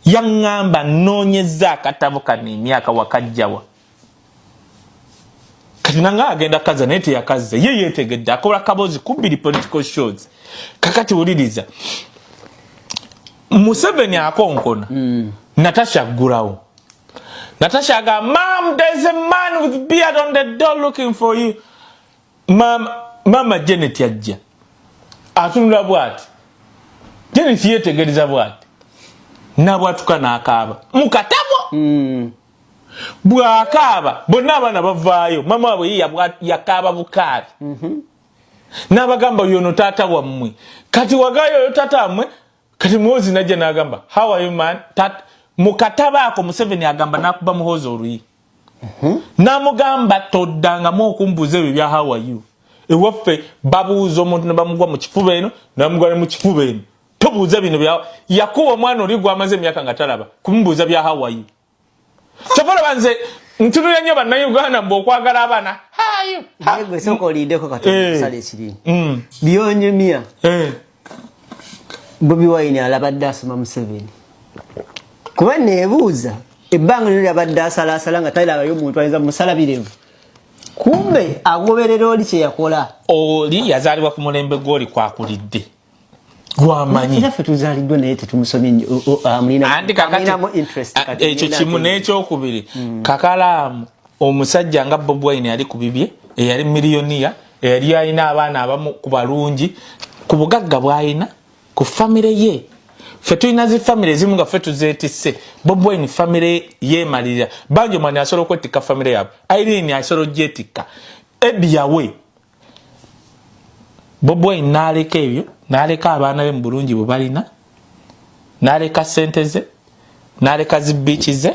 Yaŋŋamba, "Nnoonyezza akatabo kano emyaka, wakajjawa?" Kati nanga agenda kaza, naye teyakazza. Ye yetegedde akola kabozi kubiri political shows. Kakati wuliriza, Museveni akonkona. Natasha aggulawo. Natasha agamba, "Mam, there's a man with beard on the door looking for you." Mama, mama Janet ajja atunula bwati. Janet yetegereza bwati, nabwatuka n'akaaba mu katabo. Bw'akaaba bonna abaana bavaayo. Mama waabwe ye yakaaba bukaabi. N'abagamba, "Yono taata wammwe." Kati wagayo, "Oyo taata wammwe." Kati Muhozi najja n'agamba, "How are you, man?" Mu katabo ako Museveni agamba n'akuba Muhozi oluyi, n'amugamba, "Toddangamu okumbuuza ebyo bya how are you. Ewaffe babuuza omuntu ne bamugwa mu kifuba eno ne bamugwa ne mu kifuba eno. Tobuuza bino bya yakuba omwana oli gwamaze emyaka nga talaba kumubuuza bya Hawaii. Kyova olaba nze ntunulira nnyo bannayuganda mbu okwagala abaana. Hayo. Naye gwe sooka olindeko katono eh. kusala ekiri. Mm. Byonyumya. Eh. Bobi Wine alabadde asoma Museveni. Kuba neebuuza ebbanga lyo lyabadde asalaasala nga talilabayo omuntu ayinza musala birevu. Kumbe agoberera oli kye yakola. Oli yazaalibwa ku mulembe gw'oli kwakulidde. Gwamanyi. Era ffe tuzaaliddwa naye tetumusomye nnyo. Anti kakati ekyo kimu n'ekyokubiri hmm. kakalaamu omusajja nga Bobi Wine yali ku bibye eyali miliyoniya eyali alina abaana abamu ku balungi ku bugagga bw'alina ku famire ye ffe tulina zi famire ezimu nga ffe tuzeetisse Bobi Wine famire yeemalirira bangi omwani asobola okwettikka famire yaabwe Irene asobola ogyetikka Eddie yawe Bobi Wine n'aleka ebyo n'aleka abaana be mu bulungi bwe balina n'aleka ssente ze n'aleka zi biiki ze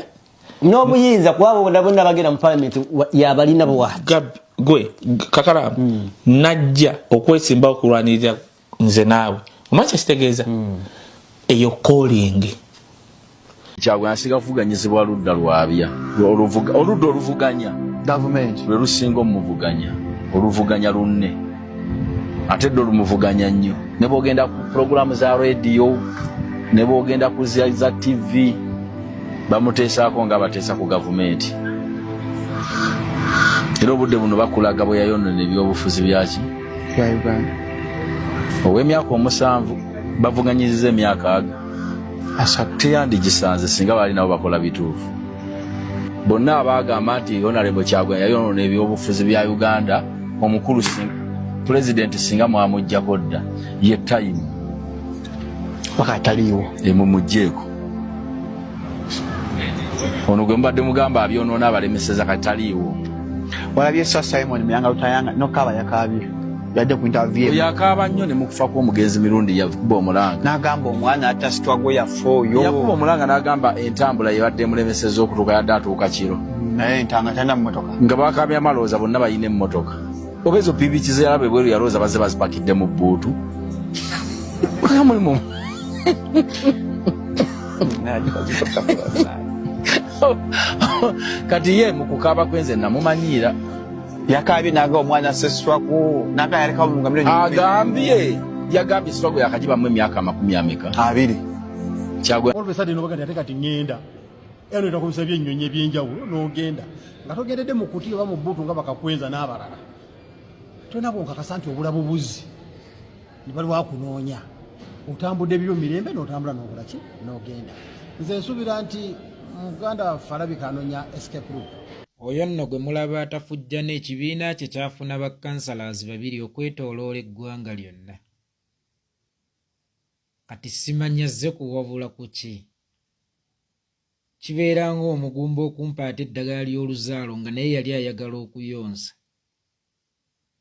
n'obuyinza kuba bona bonna bagenda mu palamenti yabalina bwati gwe kakalaamu hmm. najja okwesimbawo okulwanirira nze naawe omanyi kyekitegeeza hmm. eyo kolingi Kyagulanyi asiga kuvuganyizibwa ludda lwabya oludda oluvuganya gavumenti lwe lusinga omuvuganya oluvuganya lunne ate dde olumuvuganya nnyo ne bwogenda ku pulogulaamu za rediyo ne bwogenda ku za ttivi bamuteesaako nga abateesa ku gavumenti era obudde buno bakulaga bwe yayonona ebyobufuzi byaki ow'emyaka omusanvu bavuganyiziza emyaka aga teyandigisanze singa baali nabo bakola bituufu bonna abaagamba nti honarebo kyagulanyi yayonoona ebyobufuzi bya uganda omukulu pulezidenti singa mwamuggyako dda ye tayimu paka ataliiwo emumugjeeko ono gwe mubadde mugamba abyonoona abalemeseza kati taliiwo walabye sa simon muyanga lutayanga nokaaba yakaabye yadde ku interview yakaaba nnyo ne mukufa kw'omugenzi mirundi yakuba omulanga n'agamba omwana atta sitwago yafa oyo yakuba omulanga n'agamba entambula yebadde emulemeseza okutuuka yadde atuuka kiro naye entanga talina mmotoka nga bakaabya amalowooza bonna balina emmotoka oba ezo piipiki zeyalaba ebweru yalowooza bazze bazipakidde mu bbuutu mulimu kati ye mu kukaaba kwenze namumanyiira yakaabye naga omwana seswaku naga yalekawo mu agambye yagambye swago yakagibamu emyaka amakumi ameka abiri kyagwe ate kati ŋŋenda eno etakozesa byennyonyi ebyenjawulo n'ogenda nga togendedde mu kuti oba mu bbuutu nga bakakwenza n'abalala tolina bwonkakasa nti obula bubuzi ne baliwo akunoonya otambudde ebibyo mirembe n'otambula n'okola ki n'ogenda nze nsuubira nti muganda waffe alabika anoonya escape route Oyo nno gwe mulaba atafujjana ekibiina kye kyafuna ba councillors babiri okwetoloola eggwanga lyonna. Kati simanyi azze kuwabula ku ki? Kibeera ng'omugumba okumpa ate eddagala ly'oluzaalo nga naye yali ayagala okuyonsa.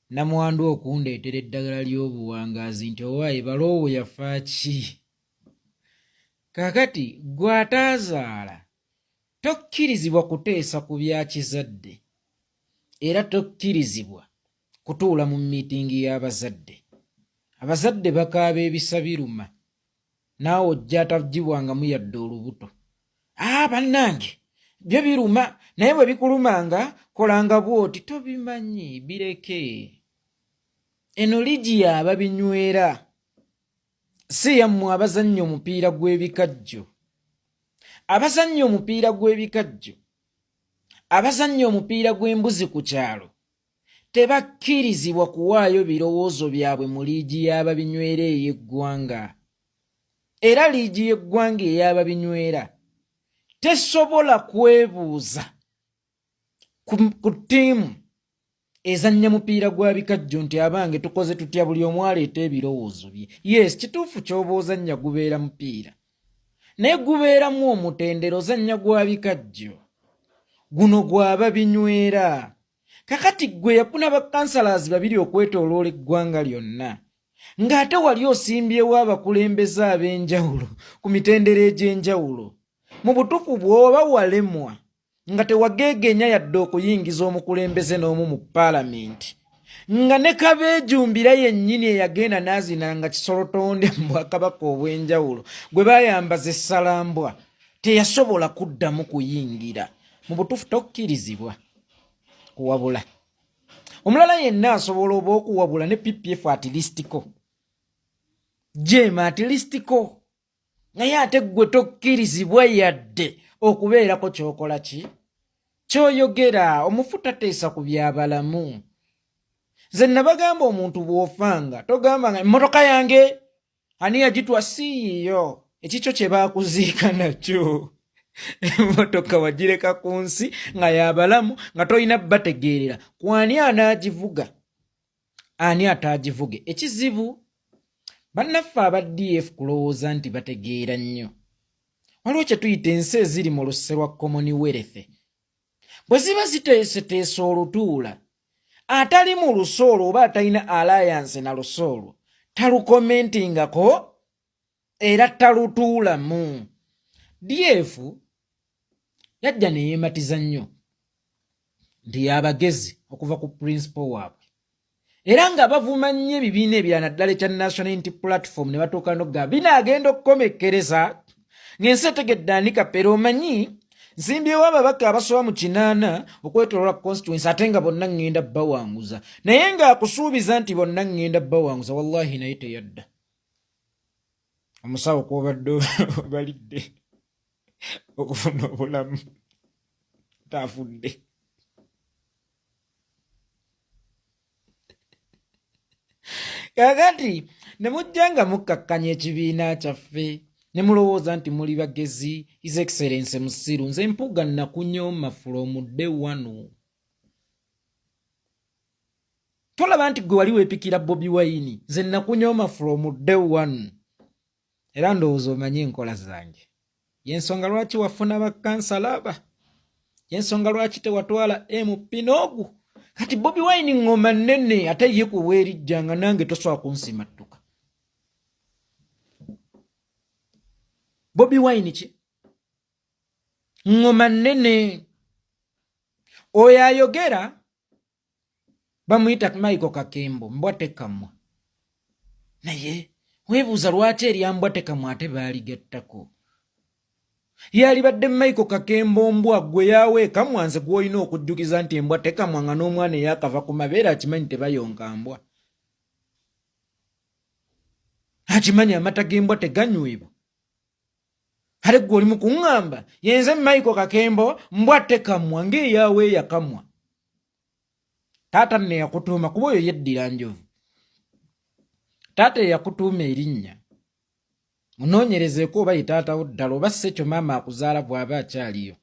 Nnamwandu okundeetera eddagala ly'obuwangaazi nti owaaye baloowo yafa ki? Kaakati ggwe ataazaala tokkirizibwa kuteesa ku bya kizadde era tokkirizibwa kutuula mu miitingi y'abazadde. Abazadde bakaaba ebisa biruma naawe ojja ataggyibwangamu yadde olubuto. Aa bannange byo biruma naye bwe bikulumanga kolanga bw'oti tobimanyi bireke. Eno liigi ya babinywera si yammwe abazannya omupiira gw'ebikajjo. Abazannya omupiira gw'ebikajjo, abazannya omupiira gw'embuzi ku kyalo tebakkirizibwa kuwaayo birowoozo byabwe mu liigi y'ababinywera ey'eggwanga. Era liigi y'eggwanga ey'ababinywera tesobola kwebuuza ku ttiimu ezannya mupiira gwa bikajjo nti abange tukoze tutya buli omu aleeta ebirowoozo bye. Yes, kituufu ky'oba ozannya gubeera mupiira naye gubeeramu omutendera ozannya gwa bikajjo guno gwaba binywera. Kakati ggwe yafuna ba councillors babiri okwetoloola eggwanga lyonna ng'ate wali osimbyewo abakulembeze ab'enjawulo ku mitendera egy'enjawulo. Mu butuufu bw'oba walemwa nga tewageegenya yadde okuyingiza omukulembeze n'omu mu paalamenti nga ne kabeejumbira yennyini eyagenda n'azina nga kisolotonde mu bwakabaka obw'enjawulo gwe bayambaza essalambwa teyasobola kuddamu kuyingira mu butuufu tokkirizibwa kuwabula omulala yenna asobola oba okuwabula ne ppf atilistiko jema atilistiko naye ate ggwe tokkirizibwa yadde okubeerako kyokola ki kyoyogera omufu tateesa ku byabalamu nze nabagamba omuntu bw'ofanga togamba nga emmotoka yange ani yagitwa siiyo ekikyo kye baakuziika nakyo emmotoka wagireka ku nsi nga yabalamu nga tolina bategeerera kwani anaagivuga ani ataagivuge ekizibu bannaffe aba df kulowooza nti bategeera nnyo waliwo kye tuyita ensi eziri mu luse lwa commonwealth bwe ziba ziteeseteese olutuula atali mu luse olwo oba atalina alliance na luse olwo talukomentingako era talutuulamu df yajja neyeematiza nnyo nti yabagezi okuva ku principal waabwe era nga bavuma nnyo ebibiina ebirala naddala ekya national unity platform ne batuuka nokugamba binaagenda okukomekkereza ng'ensi etegedde ani kapere omanyi nsimbyewo ababaka abasoba mu kinaana okwetolola constituency ate nga bonna ŋŋenda bawanguza naye ng'akusuubiza nti bonna ŋŋenda bawanguza wallahi naye teyadda omusawo kwobadde obalidde okufuna obulamu taafudde kakati ne mujja nga mukkakkanya ekibiina kyaffe ne mulowooza nti muli bagezi his excellence musiru nze mpuuga nakunyooma from day one tolaba nti gwe wali weepikira bobi wine nze nakunyooma from day one era ndowooza omanyi enkola zange yensonga lwaki wafuna bakansala aba yensonga lwaki tewatwala mp n'ogu kati bobi wine ngoma nnene ate ye ku bwerijja nga nange tosobola kunsimattuka bobi wine ki ngoma nnene oyo ayogera bamuyita michael kakembo mbwa tekamwa naye weebuuza lwaki erya mbwa tekamwa ate baaligattako yalibadde michael kakembo mbwa gwe yawa ekamwa nze gwolina okujjukiza nti embwa tekamwa nga n'omwana eyakava ku mabeere akimanyi tebayonka mbwa akimanyi amata g'embwa teganywebwa ate gwe oli mukuŋŋamba yenze michael kakembo mbwa tekamwa ng'eyaawe eyakamwa taata nno eyakutuuma kuba oyo yeddira njovu taata eyakutuuma erinnya munoonyerezeeko oba ye taatawo ddala oba si ekyo maama akuzaala bw'aba akyaliyo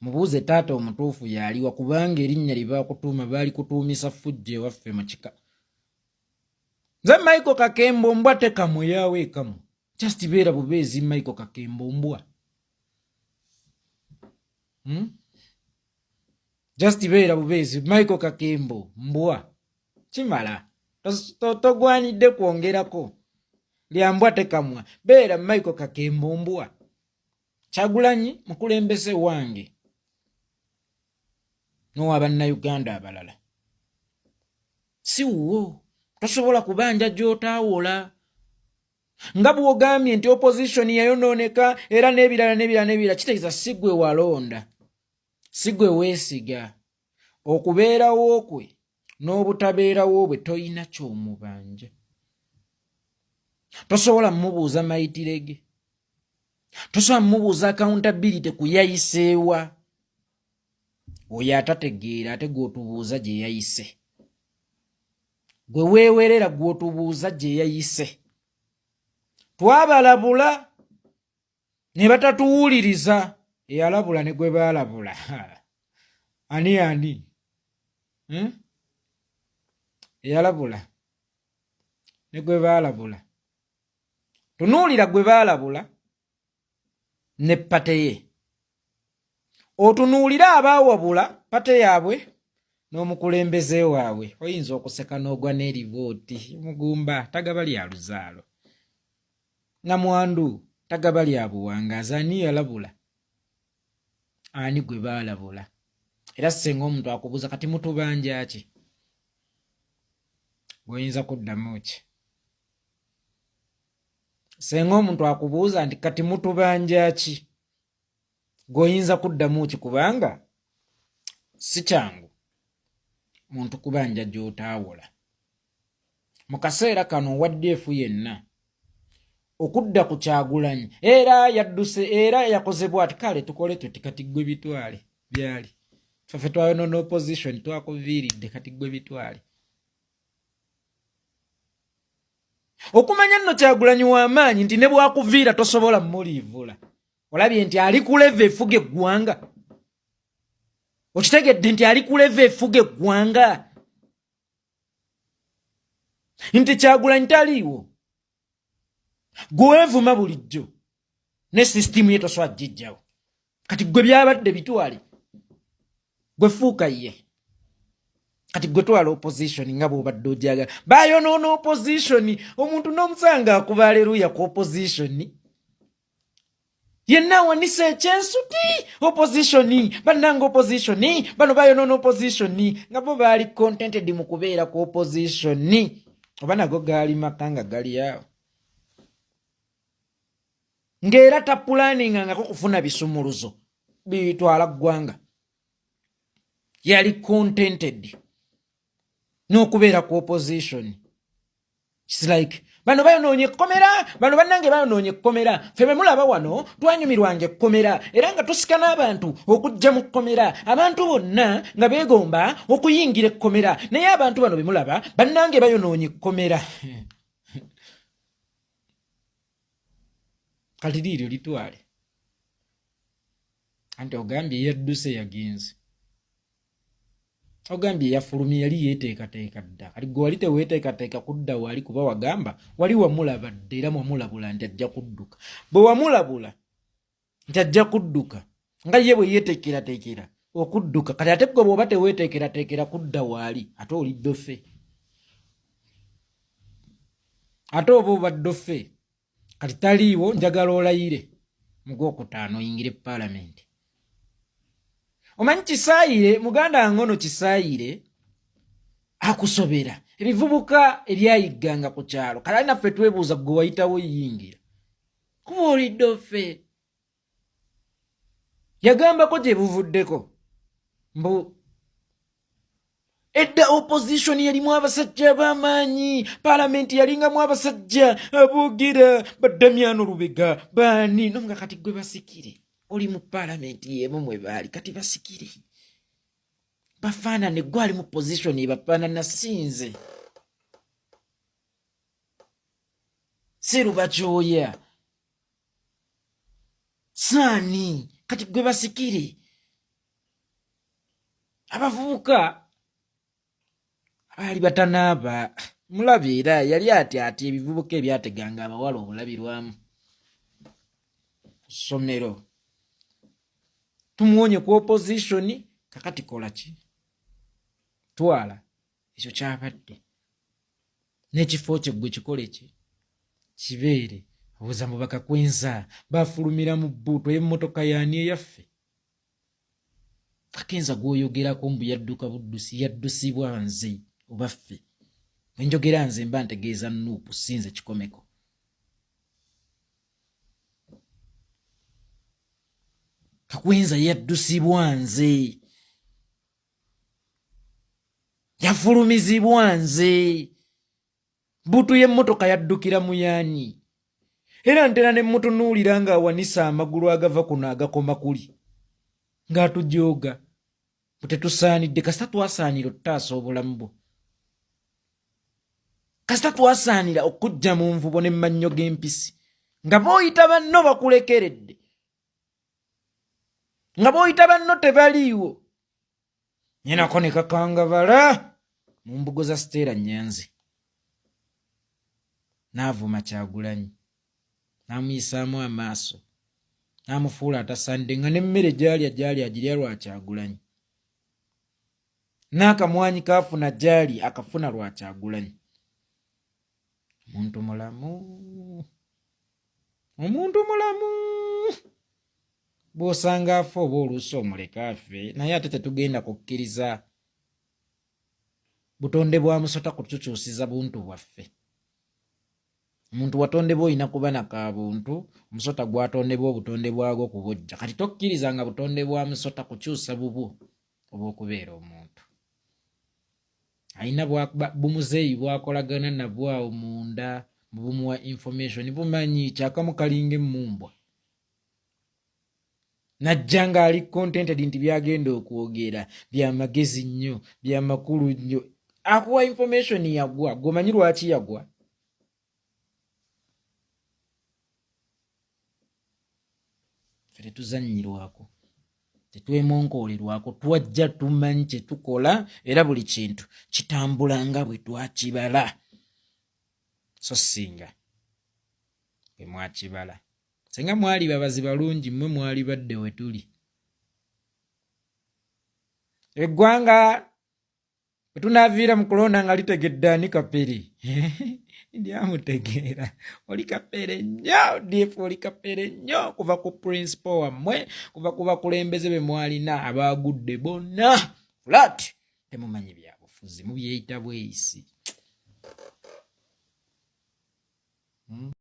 mubuuze taata omutuufu yaaliwa kubanga erinnya lye baakutuuma baali kutuumisa ffujjo ewaffe mu kika nze michael kakembo mbwa tekamwe yawe ekamu just beera bubeezi michael kakembo mbwa hmm? just beera bubeezi michael kakembo mbwa kimala togwanidde kwongerako lya mbwa tekamwa beera michael kakembo mbwa kyagulanyi mukulembeze wange nowa bannayuganda abalala si wuwo tosobola kubanja gy'otaawola nga bw'ogambye nti opposition yayonooneka era n'ebirala n'ebirala n'ebirala kitegeeza si gwe walonda si gwe weesiga okubeerawo kwe n'obutabeerawo bwe tolina ky'omubanja tosobola mubuuza mayitire ge tosobola mubuuza accountability ku yayiseewa oyo atategeera ate gwotubuuza gye yayise gwe weewerera gwotubuuza gye yayise twabalabula ne batatuwuliriza eyalabula ne gwe baalabula ani ani hmm? eyalabula ne gwe baalabula tunuulira gwe baalabula ne pate ye otunuulire abaawabula pate yaabwe n'omukulembeze waabwe oyinza okuseka n'ogwa n'eribooti mugumba tagaba lya luzaalo namwandu tagaba lya buwangaazi ani yalabula ani gwe baalabula era senga omuntu akubuuza kati mutubanja ki Gweoyinza kuddamu ki senga omuntu akubuuza nti kati mutubanja ki? Gweoyinza kuddamu ki? Kubanga si kyangu muntu kubanja gy'otaawola. Mu kaseera kano owa DF yenna okudda ku Kyagulanyi era yadduse era yakoze bwati, kale tukole tuti kati gwe bitwale byali ffe twayonona opposition twakuviiridde kati gwe bitwale. Okumanya nno Kyagulanyi w'amaanyi nti ne bwakuviira tosobola muliivula. Olabye nti ali ku leva efuga eggwanga, okitegedde nti ali ku leva efuga eggwanga, nti Kyagulanyi taliiwo gweweevuma bulijjo ne sisitimu ye tosobola gijjawo. Kati gwe byabadde bitwale, gwe fuuka ye, kati gwe twala opposition nga bwobadde ojagala. Bayonoona opposition, omuntu n'omusanga akuba aleluya ku opposition yenna awanisa ekyensuti opposition bannanga opposition bano bayonoona opposition nga bo baali contented mu kubeera ku opposition, oba nago gaali maka nga gali awo ng'era tapulaningangako kufuna bisumuluzo bitwala ggwanga. Yali contented n'okubeera ku opposition. It's like bano bayonoonye ekkomera, bano bannange bayonoonye ekkomera. Ffe be mulaba wano twanyumirwanga ekkomera era nga tusika n'abantu okujja mu kkomera, abantu bonna nga beegomba okuyingira ekkomera, naye abantu bano be mulaba bannange bayonoonye ekkomera. Kati liiryo litwale, anti ogambye yadduse yagenze, ogambye yafulumye, yali yeeteekateeka dda. Kati gwe wali teweeteekateeka kudda wali, kuba wagamba wali wamulaba dda era mwamulabula nti ajja kudduka. Bwe wamulabula nti ajja kudduka nga ye bwe yeeteekerateekera okudduka, kati ate gwe bw'oba teweeteekerateekera kudda waali, ate oli ddofe, ate oba oba ddofe. Kati taliiwo, njagala olayire mu gwokutaano oyingire palamenti. Omanyi Kisaayire muganda ngono, Kisaayire akusobera ebivubuka ebyayigganga ku kyalo. Kale ali naffe twebuuza gwe wayitawo yingira kuba olidde offe. Yagambako gye buvuddeko mbu edda opposition yalimu abasajja ab'amaanyi, palamenti yalingamu abasajja aboogera, badamyano Lubega baani no, nga kati gwe basikire oli mu palamenti y'emu mwe baali, kati basikire bafaanane, gwe ali mu position ebafaanana. Sinze sirubakyoya saani, kati gwe basikire abavubuka abaali batanaaba mulaba. Era yali ati ati ebivubuka ebyateganga abawala obulabirwamu ku ssomero tumuwonye ku opposition. Kakati kola ki? Twala ekyo kyabadde n'ekifo kye gwe kikole ki kibeere. Obuza mbu bakakwenza bafulumira mu bbuutu ey'emmotoka yaani eyaffe. Kakenza gwoyogerako mbu yadduka buddusi, yaddusibwa nze oba ffe? Bwenjogera nze mba ntegeeza Nuupu, si nze kikomeko. Kakwenza yaddusibwa nze, yafulumizibwa nze, bbuutu y'emmotoka yaddukira muyaani. Era ntera ne mutunuulira ng'awanisa amagulu agava kuno agakoma kuli ng'atujooga mbu tetusaanidde. Kasita twasaanira otutaasa obulamu bwo, kasita twasaanira okujja mu nvubo ne mannyo g'empisi nga booyita banno bakulekeredde, nga booyita banno tebaliiwo. Nyenako ne kakangabala mu mbugo za Siteera Nyanzi n'avuma Kyagulanyi n'amuyisaamu amaaso n'amufuula atasaanidde, nga n'emmere gy'alya gy'ali agirya lwa Kyagulanyi, n'akamwanyi kaafuna gy'ali akafuna lwa Kyagulanyi. Omuntu mulamu, omuntu mulamu bw'osanga afa oba oluusi omuleka afe, naye ate tetugenda kukkiriza. Butonde bwa musota kutukyusiza buntu bwaffe. Omuntu watondebwa olina kuba na ka buntu, omusota gwatondebwa obutonde bwagwo kubujja. Kati tokkiriza nga butonde bwa musota kukyusa bubwo obw'okubeera omuntu. Alina bumuzeeyi bwakolagana nabwo awo munda bumuwa information, bumanyi kyakamu kalinga emmumbwa. Najja ng'ali contented nti byagenda okwogera byamagezi nnyo, byamakulu nnyo, akuwa information yagwa. Gweomanyi lwaki yagwa? Ffe tetuzannyirwako, tetwemonkoolerwako, twajja tumanyi kye tukola era buli kintu kitambula nga bwe twakibala, so singa bwe mwakibala. Singa mwali babazi balungi mmwe mwali badde we tuli. Eggwanga bwe tunaaviira mu kulonda nga litegedde ani kapere, ndyamutegeera. Oli kapere nnyo df, oli kapere nnyo kuva ku principal wammwe, kuva ku bakulembeze be mwalina abaagudde bonna flat. Temumanyi byabufuzi, mubyeyita bweyisi.